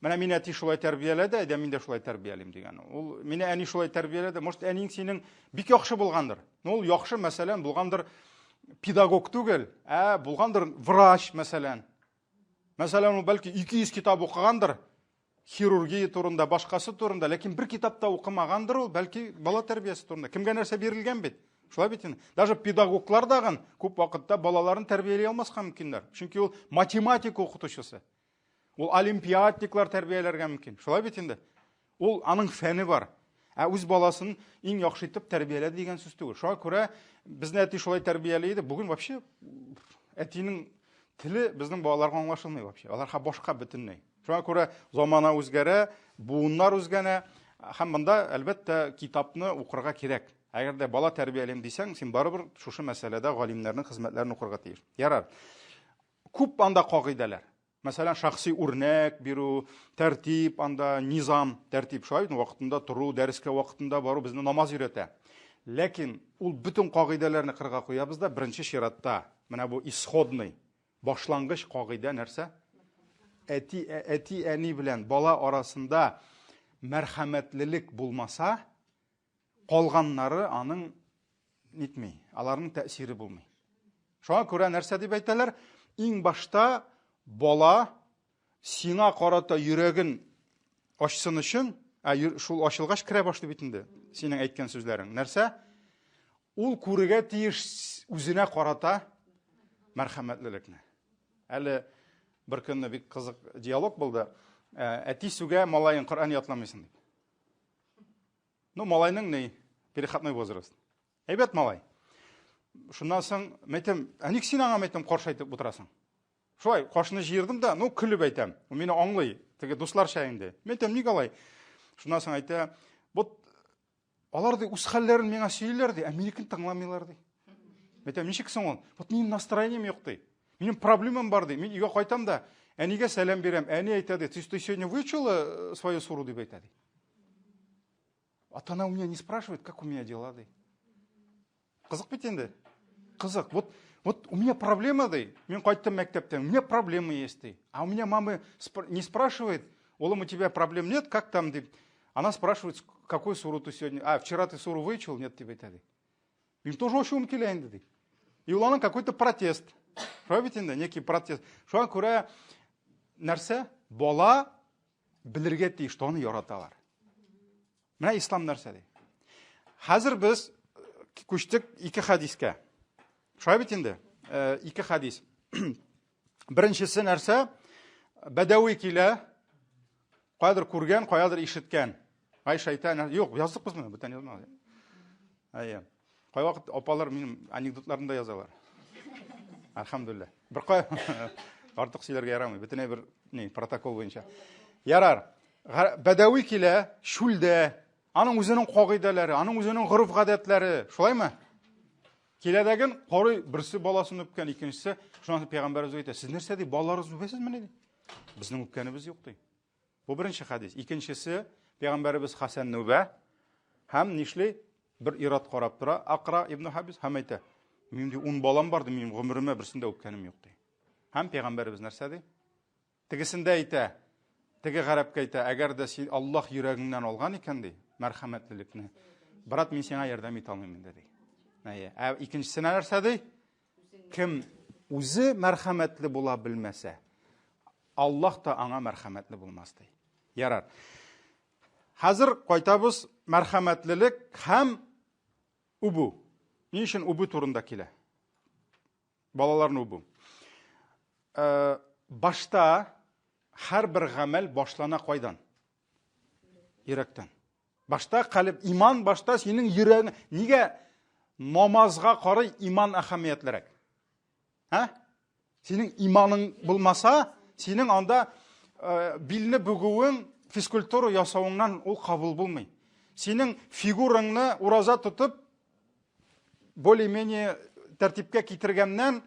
Менә мине әти шулай тәрбияләде, әйдә мин дә шулай тәрбиялим дигән. Ул мине әни шулай тәрбияләде. Может, әниң синең бик яхшы булгандыр. Но ул яхшы, мәсәлән, булгандыр педагог түгел, ә булгандыр врач, мәсәлән. Мәсәлән, ул бәлки 200 китап укыгандыр, хирургия турында, башкасы турында, ләкин бер китап та укымагандыр ул, бәлки бала тәрбиясе турында. Кемгә нәрсә бирелгән бит? Шулай бит инде. Даже педагоглар дагын күп вакытта балаларын тәрбияли алмаска мөмкиннәр. Чөнки ул математика укытучысы. Ул олимпиадниклар тәрбияләргә мөмкин. Шулай бит инде. Ул аның фәне бар. Ә үз баласын иң яхшы итеп тәрбияләде дигән сүз түгел. Шуңа күрә безне әти шулай тәрбияли иде. Бүген вообще әтинең теле безнең балаларга аңлашылмый вообще. Аларга башка бөтенләй. Шуңа күрә замана үзгәрә, буыннар үзгәрә. Һәм монда, әлбәттә, китапны укырга кирәк. Әгәр дә бала тәрбиялим дисәң, син барыбер шушы мәсьәләдә галимнәрнең хезмәтләрен укырга тиеш. Ярар. Күп анда кагыйдәләр. Мәсәлән, шәхси үрнәк бирү, тәртип анда, низам, тәртип шулай бит, вакытында тору, дәрескә вакытында бару безне намаз өйрәтә. Ләкин ул бөтен кагыйдәләрне кырга куябыз да, беренче чиратта, менә бу исходный, башлангыч кагыйдә нәрсә? Әти, әти әни белән бала арасында мәрхәмәтлелек булмаса, калганнары аның нитми, аларның тәэсире булмый. Шуңа күрә нәрсә дип әйтәләр? Иң башта бала сиңа карата йөрәген ачсын өчен, ә шул ачылгач керә башлый бит инде синең әйткән сүзләрең. Нәрсә? Ул күрергә тиеш үзенә карата мәрхәмәтлелекне. Әле бер көнне бик кызык диалог булды. Әти сүгә малаен Коръән ятламыйсың дип. Ну, малайның ни, переходной возраст. Әйбәт малай. Шуннан соң, мәйтәм, ә ник син аңа, мәйтәм, каршы әйтеп утырасың? Шулай, кашны җыердым да, ну, көлеп әйтәм. Ул мине аңлый, теге дусларча инде. Мәйтәм, ник алай? Шуннан соң әйтә, вот алар ди үз хәлләрен миңа сөйлиләр ди, ә минекен тыңламыйлар ди. Мәйтәм, ничек соң ул? Вот минем настроением юк ди. Минем проблемам бар ди. Мин өйгә кайтам да, әнигә сәлам бирәм. Әни әйтә ди, ты сегодня выучила свою суру дип әйтә ди. Ата-ана у меня не спрашивает, как у меня дела, ди. Кызык бит инде. Кызык. Вот, вот у меня проблема, ди. Мин кайттым мәктәптән, у меня проблемы есть, ди. А у меня мама не спрашивает, улым, у тебя проблем нет, как там, ди. Она спрашивает, какую суру ты сегодня... А, вчера ты суру выучил? Нет, дип әйтә, ди. Мин тоже ачуым килә инде, ди. И ул аның какой-то протест. Шулай бит инде, некий протест. Шуңа күрә нәрсә? Бала белергә тиеш, что аны яраталар. Менә ислам нәрсә ди. Хәзер без күчтек ике хәдискә. Шулай бит инде? Ике хәдис. Беренчесе нәрсә? Бәдәви килә, каядыр күргән, каядыр ишеткән. Айша әйтә, юк, яздык без моны, бүтән язмадык. Әйе. Кайвакыт апалар минем анекдотларны да язалар. Альхамдулилла. Бер кай артык сөйләргә ярамый, бөтенләй бер ни, протокол буенча. Ярар. Бәдәви килә, шүлдә. Аның үзенең кагыйдәләре, аның үзенең гореф-гадәтләре, шулаймы? Килә дәген, карый, берсе баласын үпкән, икенчесе, шуннан соң пәйгамбәребез әйтә, сез нәрсә ди, балаларыгызны үбәсезмени ди? Безнең үпкәнебез юк ди. Бу беренче хәдис. Икенчесе, пәйгамбәребез Хәсәнне үбә һәм нишли? Бер ир-ат карап тора, Акра ибн Хабис һәм әйтә, минем ди 10 балам бар ди, минем гомеремә берсен дә үпкәнем юк ди. Һәм пәйгамбәребез нәрсә ди? Тегесендә әйтә, теге гарәпкә әйтә, әгәр дә син Аллаһ йөрәгеңнән алган икән ди, мәрхәмәтлелекне, брат, мин сиңа ярдәм итә алмыйм инде ди. Әйе. Ә икенчесенә нәрсә ди? Кем үзе мәрхәмәтле була белмәсә, Аллаһ та аңа мәрхәмәтле булмас ди. Ярар. Хәзер кайтабыз мәрхәмәтлелек һәм үбү. Ни өчен үбү турында килә? Балаларны үбү. Э, башта һәрбер гамәл башлана кайдан? Йөрәктән. Башта калеб, иман башта синең йөрәгең. Нигә намазга карый иман әһәмиятлерәк? Ә? Синең иманың булмаса, синең анда э, билне бөгүең, физкультура ясавыңнан ул кабул булмый. Синең фигураңны ураза тотып, более-менее тәртипкә китергәннән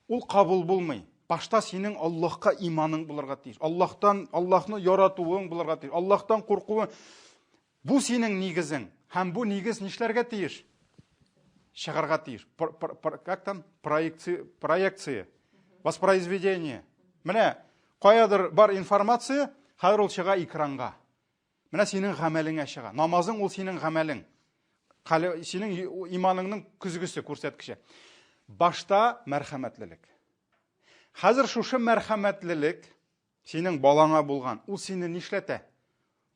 ул кабул булмый. Башта синең Аллаһка иманың булырга тиеш. Аллаһтан, Аллаһны яратуың булырга тиеш. Аллаһтан куркуың. Бу синең нигезең. Һәм бу нигез нишләргә тиеш? Чыгарга тиеш. Как там? Проекция, проекция. Воспроизведение. Менә каядыр бар информация, хәзер ул чыга экранга. Менә синең гамәлеңә чыга. Намазың ул синең гамәлең. Синең иманыңның көзгесе, күрсәткече. Башта мәрхәмәтлелек. Хәзер шушы мәрхәмәтлелек Синең балаңа булган, ул сине нишләтә?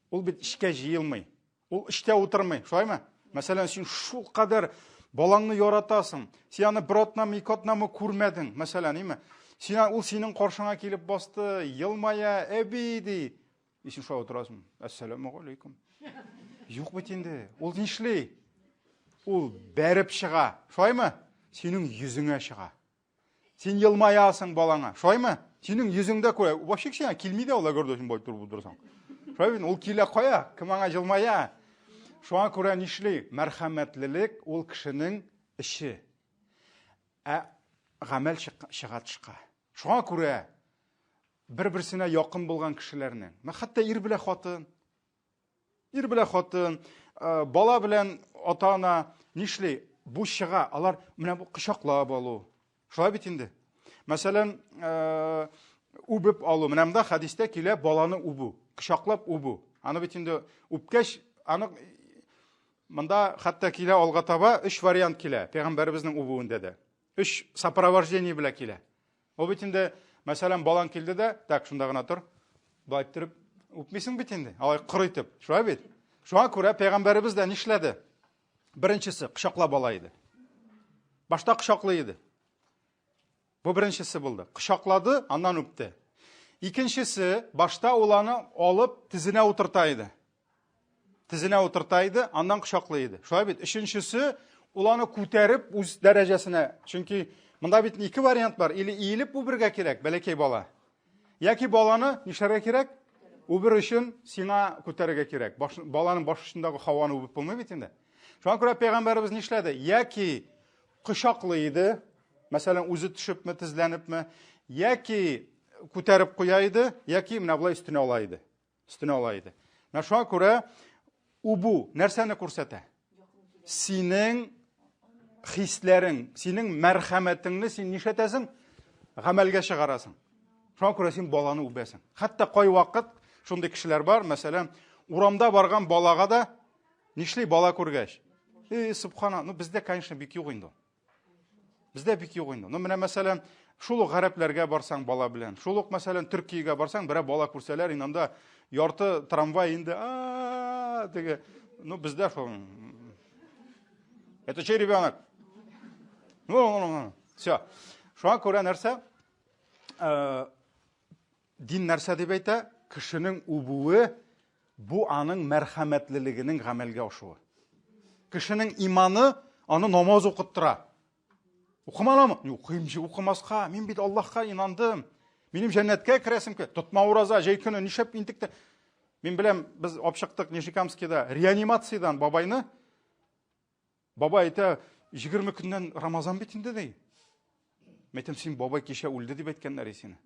Ул бит эчкә җыелмый. Ул эчтә утырмый, шулаймы? Мәсәлән, син шул кадәр балаңны яратасың. Син аны бер атнамы, ике атнамы күрмәдең, мәсәлән, име? Син ул синең каршыңа килеп басты, елмая, әби ди. И син шулай утырасың. Әссәламу алейкум. Юк бит инде. Ул нишли? Ул бәреп чыга. Шулаймы? Синең йөзеңә чыга. Син елмаясың балаңа. Шулаймы? Синең йөзеңдә күрә. Вообще сиңа килми дә ул, әгәр дә син болай торып утырсаң. Шулай бит, ул килә кая? Кем аңа елмая? Шуңа күрә нишли? Мәрхәмәтлелек ул кешенең эше. Ә гамәл чыга тышка. Шуңа күрә бер-берсенә якын булган кешеләрнең, хәтта ир белән хатын, ир белән хатын, бала белән ата-ана нишли? Бу чыга, алар менә бу кочаклап алу. Шулай бит инде. Мәсәлән, үбеп алу. Менә монда хәдистә килә баланы үбү, кочаклап үбү. Аны бит инде үпкәч, аны монда хәтта килә алга таба өч вариант килә пәйгамбәребезнең үбүендә дә. Өч сопровождение белән килә. Ул бит инде, мәсәлән, балаң килде дә, так, шунда гына тор. Былай иттереп үпмисең бит инде. Алай коры итеп. Шулай бит? Шуңа күрә пәйгамбәребез дә нишләде? Беренчесе кочаклап ала иде. Башта кочаклый иде. Бу беренчесе булды. Кочаклады, аннан үпте. Икенчесе, башта ул аны алып тезенә утырта иде. Тезенә утырта иде, аннан кочаклый иде. Шулай бит? Өченчесе, ул аны күтәреп үз дәрәҗәсенә. Чөнки монда бит ике вариант бар. Или иелеп үбергә кирәк, бәләкәй бала. Яки баланы нишләргә кирәк? Үбер өчен сиңа күтәрергә кирәк. Баш, баланың баш очындагы һаваны үбеп булмый бит инде. Шуңа күрә пәйгамбәребез нишләде? Яки кочаклый иде, мәсәлән, үзе төшепме, тезләнепме, яки күтәреп куя иде, яки менә болай өстенә ала иде. Өстенә ала иде. Менә шуңа күрә үбү нәрсәне күрсәтә? Синең хисләрең, синең мәрхәмәтеңне син нишләтәсең? Гамәлгә чыгарасың. Шуңа күрә син баланы үбәсең. Хәтта кайвакыт шундый кешеләр бар, мәсәлән, урамда барган балага да нишли бала күргәч? Эй, субхана, ну бездә, конечно, бик юк инде. Бездә бик юк инде. Ну, менә мәсәлән, шул ук гарәпләргә барсаң бала белән, шул ук мәсәлән Төркиягә барсаң, берәр бала күрсәләр, инде анда ярты трамвай инде, а теге, ну бездә шул. Это чей ребенок? Ну, ну, ну, все. Шуңа күрә нәрсә? Э, дин нәрсә дип әйтә? Кешенең үбүе бу аның мәрхәмәтлелегенең гамәлгә ашуы. Кешенең иманы аны намаз укыттыра. Укымаламы? Укыйм, укымаска. Мин бит Аллаһка инандым. Минем җәннәткә керәсем килә. Тотма ураза, җәй көне нишләп интекте? Мин беләм, без алып чыктык Нижнекамскида реанимациядән бабайны. Бабай әйтә, 20 көннән Рамазан бит инде ди. Мин әйтәм, син бабай кичә үлде дип әйткәннәр сине.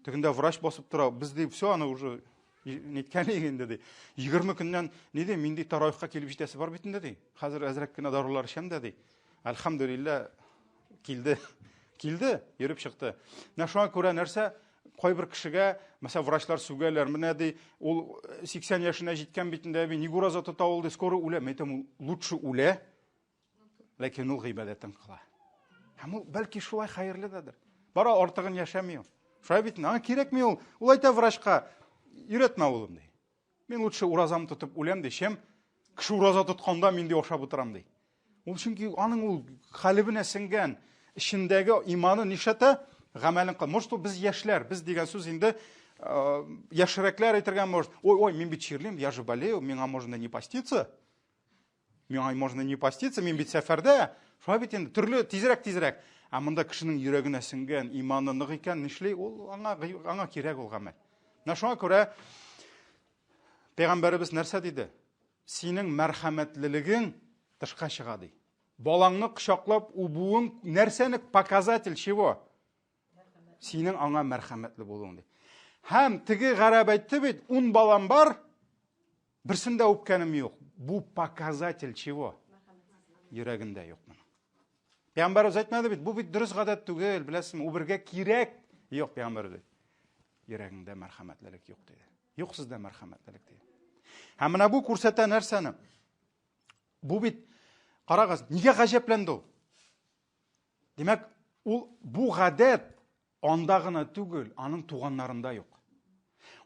Тегендә врач басып тора, без ди, все, аны уже ниткән инде ди. 20 көннән ни ди, мин ди таравихка килеп җитәсе бар бит инде ди. Хәзер әзрәк кенә дарулар эчәм дә ди. Әлхәмдүлилләһ, килде. Килде, йөреп чыкты. Менә шуңа күрә нәрсә, кайбер кешегә, мәсәлән, врачлар сүгәләр, менә ди, ул 80 яшенә җиткән бит инде, әби, ник ураза тота ул ди, скоро үлә. Мин әйтәм, ул лучше үлә, ләкин ул гыйбадәтен кыла. Һәм ул бәлки шулай хәерле дәдер. Бара артыгын яшәми ул. Шулай бит, аңа кирәкми ул. Ул әйтә врачка, өйрәтмә улым ди. Мин лучше уразам тотып үләм ди, чем кеше ураза тотканда мин ди ашап утырам ди. Ул чөнки аның ул калебенә сеңгән эчендәге иманы нишләтә? Гамәлен кыл. Может, без яшьләр, без дигән сүз инде яшьрәкләр әйтергә может. Ой, ой, мин бит чирлим, я же болею, миңа можно не поститься. Миңа можно не поститься, мин бит сәфәрдә. Шулай бит инде төрле тизрәк тизрәк. Ә монда кешенең йөрәгенә сеңгән иманы нык икән, нишли? Ул аңа аңа кирәк ул гамәл. Менә шуңа күрә пәйгамбәребез нәрсә диде? Синең мәрхәмәтлелегең тышка чыга ди. Балаңны кочаклап үбүең нәрсәне показатель чего? Синең аңа мәрхәмәтле булуың ди. Һәм теге гарәп әйтте бит, ун балам бар, берсен дә үпкәнем юк. Бу показатель чего? Йөрәгендә юк моның. Пәйгамбәребез әйтмәде бит, бу бит дөрес гадәт түгел, беләсезме, үбергә кирәк. Юк, пәйгамбәребез әйтте. Йөрәгеңдә мәрхәмәтлелек юк диде. Юк сездә мәрхәмәтлелек диде. Һәм менә бу күрсәтә нәрсәне? Бу бит, карагыз, нигә гаҗәпләнде ул? Димәк, ул бу гадәт анда гына түгел, аның туганнарында юк.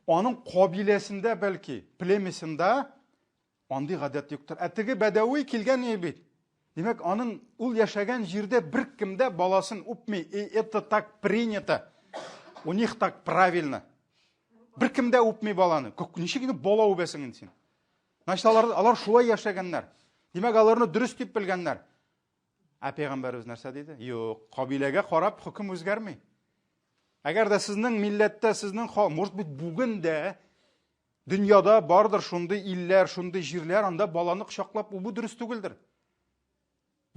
Аның кабиләсендә бәлки, племесында Андый гадәт юктыр. Ә теге бәдәви килгән ни бит. Димәк, аның ул яшәгән җирдә беркем дә баласын үпми. И это так принято. У них так правильно. Беркем дә үпми баланы. Ничек инде бала үбәсең инде син? Значит, алар, алар шулай яшәгәннәр. Димәк, аларны дөрес дип белгәннәр. Ә пәйгамбәребез нәрсә диде? Юк, кабиләгә карап хөкем үзгәрми. Әгәр дә сезнең милләттә, сезнең, может быть, бүген дә Дөньяда бардыр шундый илләр, шундый җирләр, анда баланы кочаклап үбү дөрес түгелдер.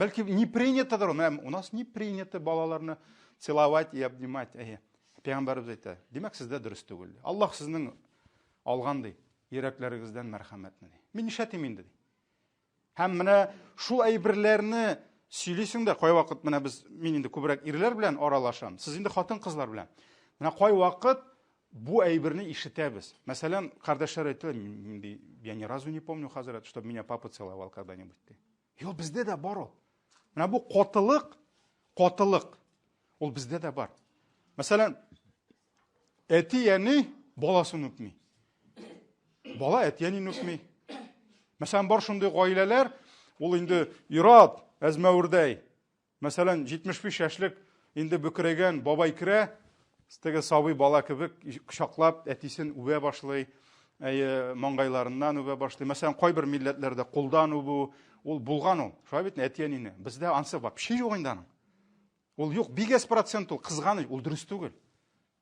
Бәлки не принятодыр, менә у нас не принято балаларны. целовать и обнимать. Әйе. Пәйгамбәребез әйтә, димәк, сездә дөрес түгел. Аллаһ сезнең алган ди, йөрәкләрегездән мәрхәмәтне ди. Мин нишләтим инде ди. Һәм менә шул әйберләрне сөйлисең дә, кайвакыт менә без, мин инде күбрәк ирләр белән аралашам, сез инде хатын-кызлар белән. Менә кайвакыт бу әйберне ишетәбез. Мәсәлән, кардәшләр әйтәләр, мин ди, я ни разу не помню, хәзрәт, чтобы меня папа целовал когда-нибудь ди. Юк, бездә дә бар ул. Менә бу катылык, катылык, ул бездә дә бар. Мәсәлән, әти-әни баласын үпми. Бала әти-әнине үпми. Мәсәлән, бар шундый гаиләләр, ул инде ир-ат, әзмәвердәй. Мәсәлән, 75 яшьлек инде бөкрәйгән бабай керә, теге сабый бала кебек кочаклап әтисен үбә башлый, әйе, маңгайларыннан үбә башлый. Мәсәлән, кайбер милләтләрдә кулдан үбү, ул булган ул. Шулай бит, әти-әнине. Бездә ансы вообще юк инде аның. Ул юк, бик әз процент ул, кызганыч, ул дөрес түгел.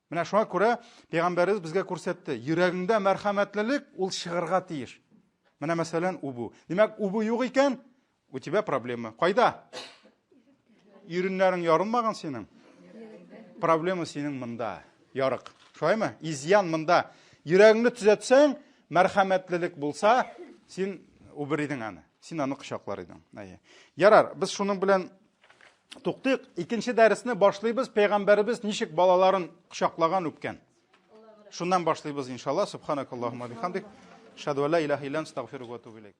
Менә шуңа күрә пәйгамбәребез безгә күрсәтте, йөрәгеңдә мәрхәмәтлелек ул чыгарга тиеш. Менә мәсәлән, үбү. Димәк, үбү юк икән, у тебя проблема. Кайда? Иреннәрең ярылмаган синең. Проблема синең монда, ярык. Шулаймы? Изъян монда. Йөрәгеңне төзәтсәң, мәрхәмәтлелек булса, син үбер идең аны. Син аны кочаклар идең. Әйе. Ярар, без шуның белән Туктыйк, икенче дәресне башлыйбыз. Пәйгамбәребез ничек балаларын кочаклаган, үпкән. Шуннан башлыйбыз иншалла. Субханакаллахумма бихамдик. Шаду ла илаха илля астагфирука ва атубу илейк.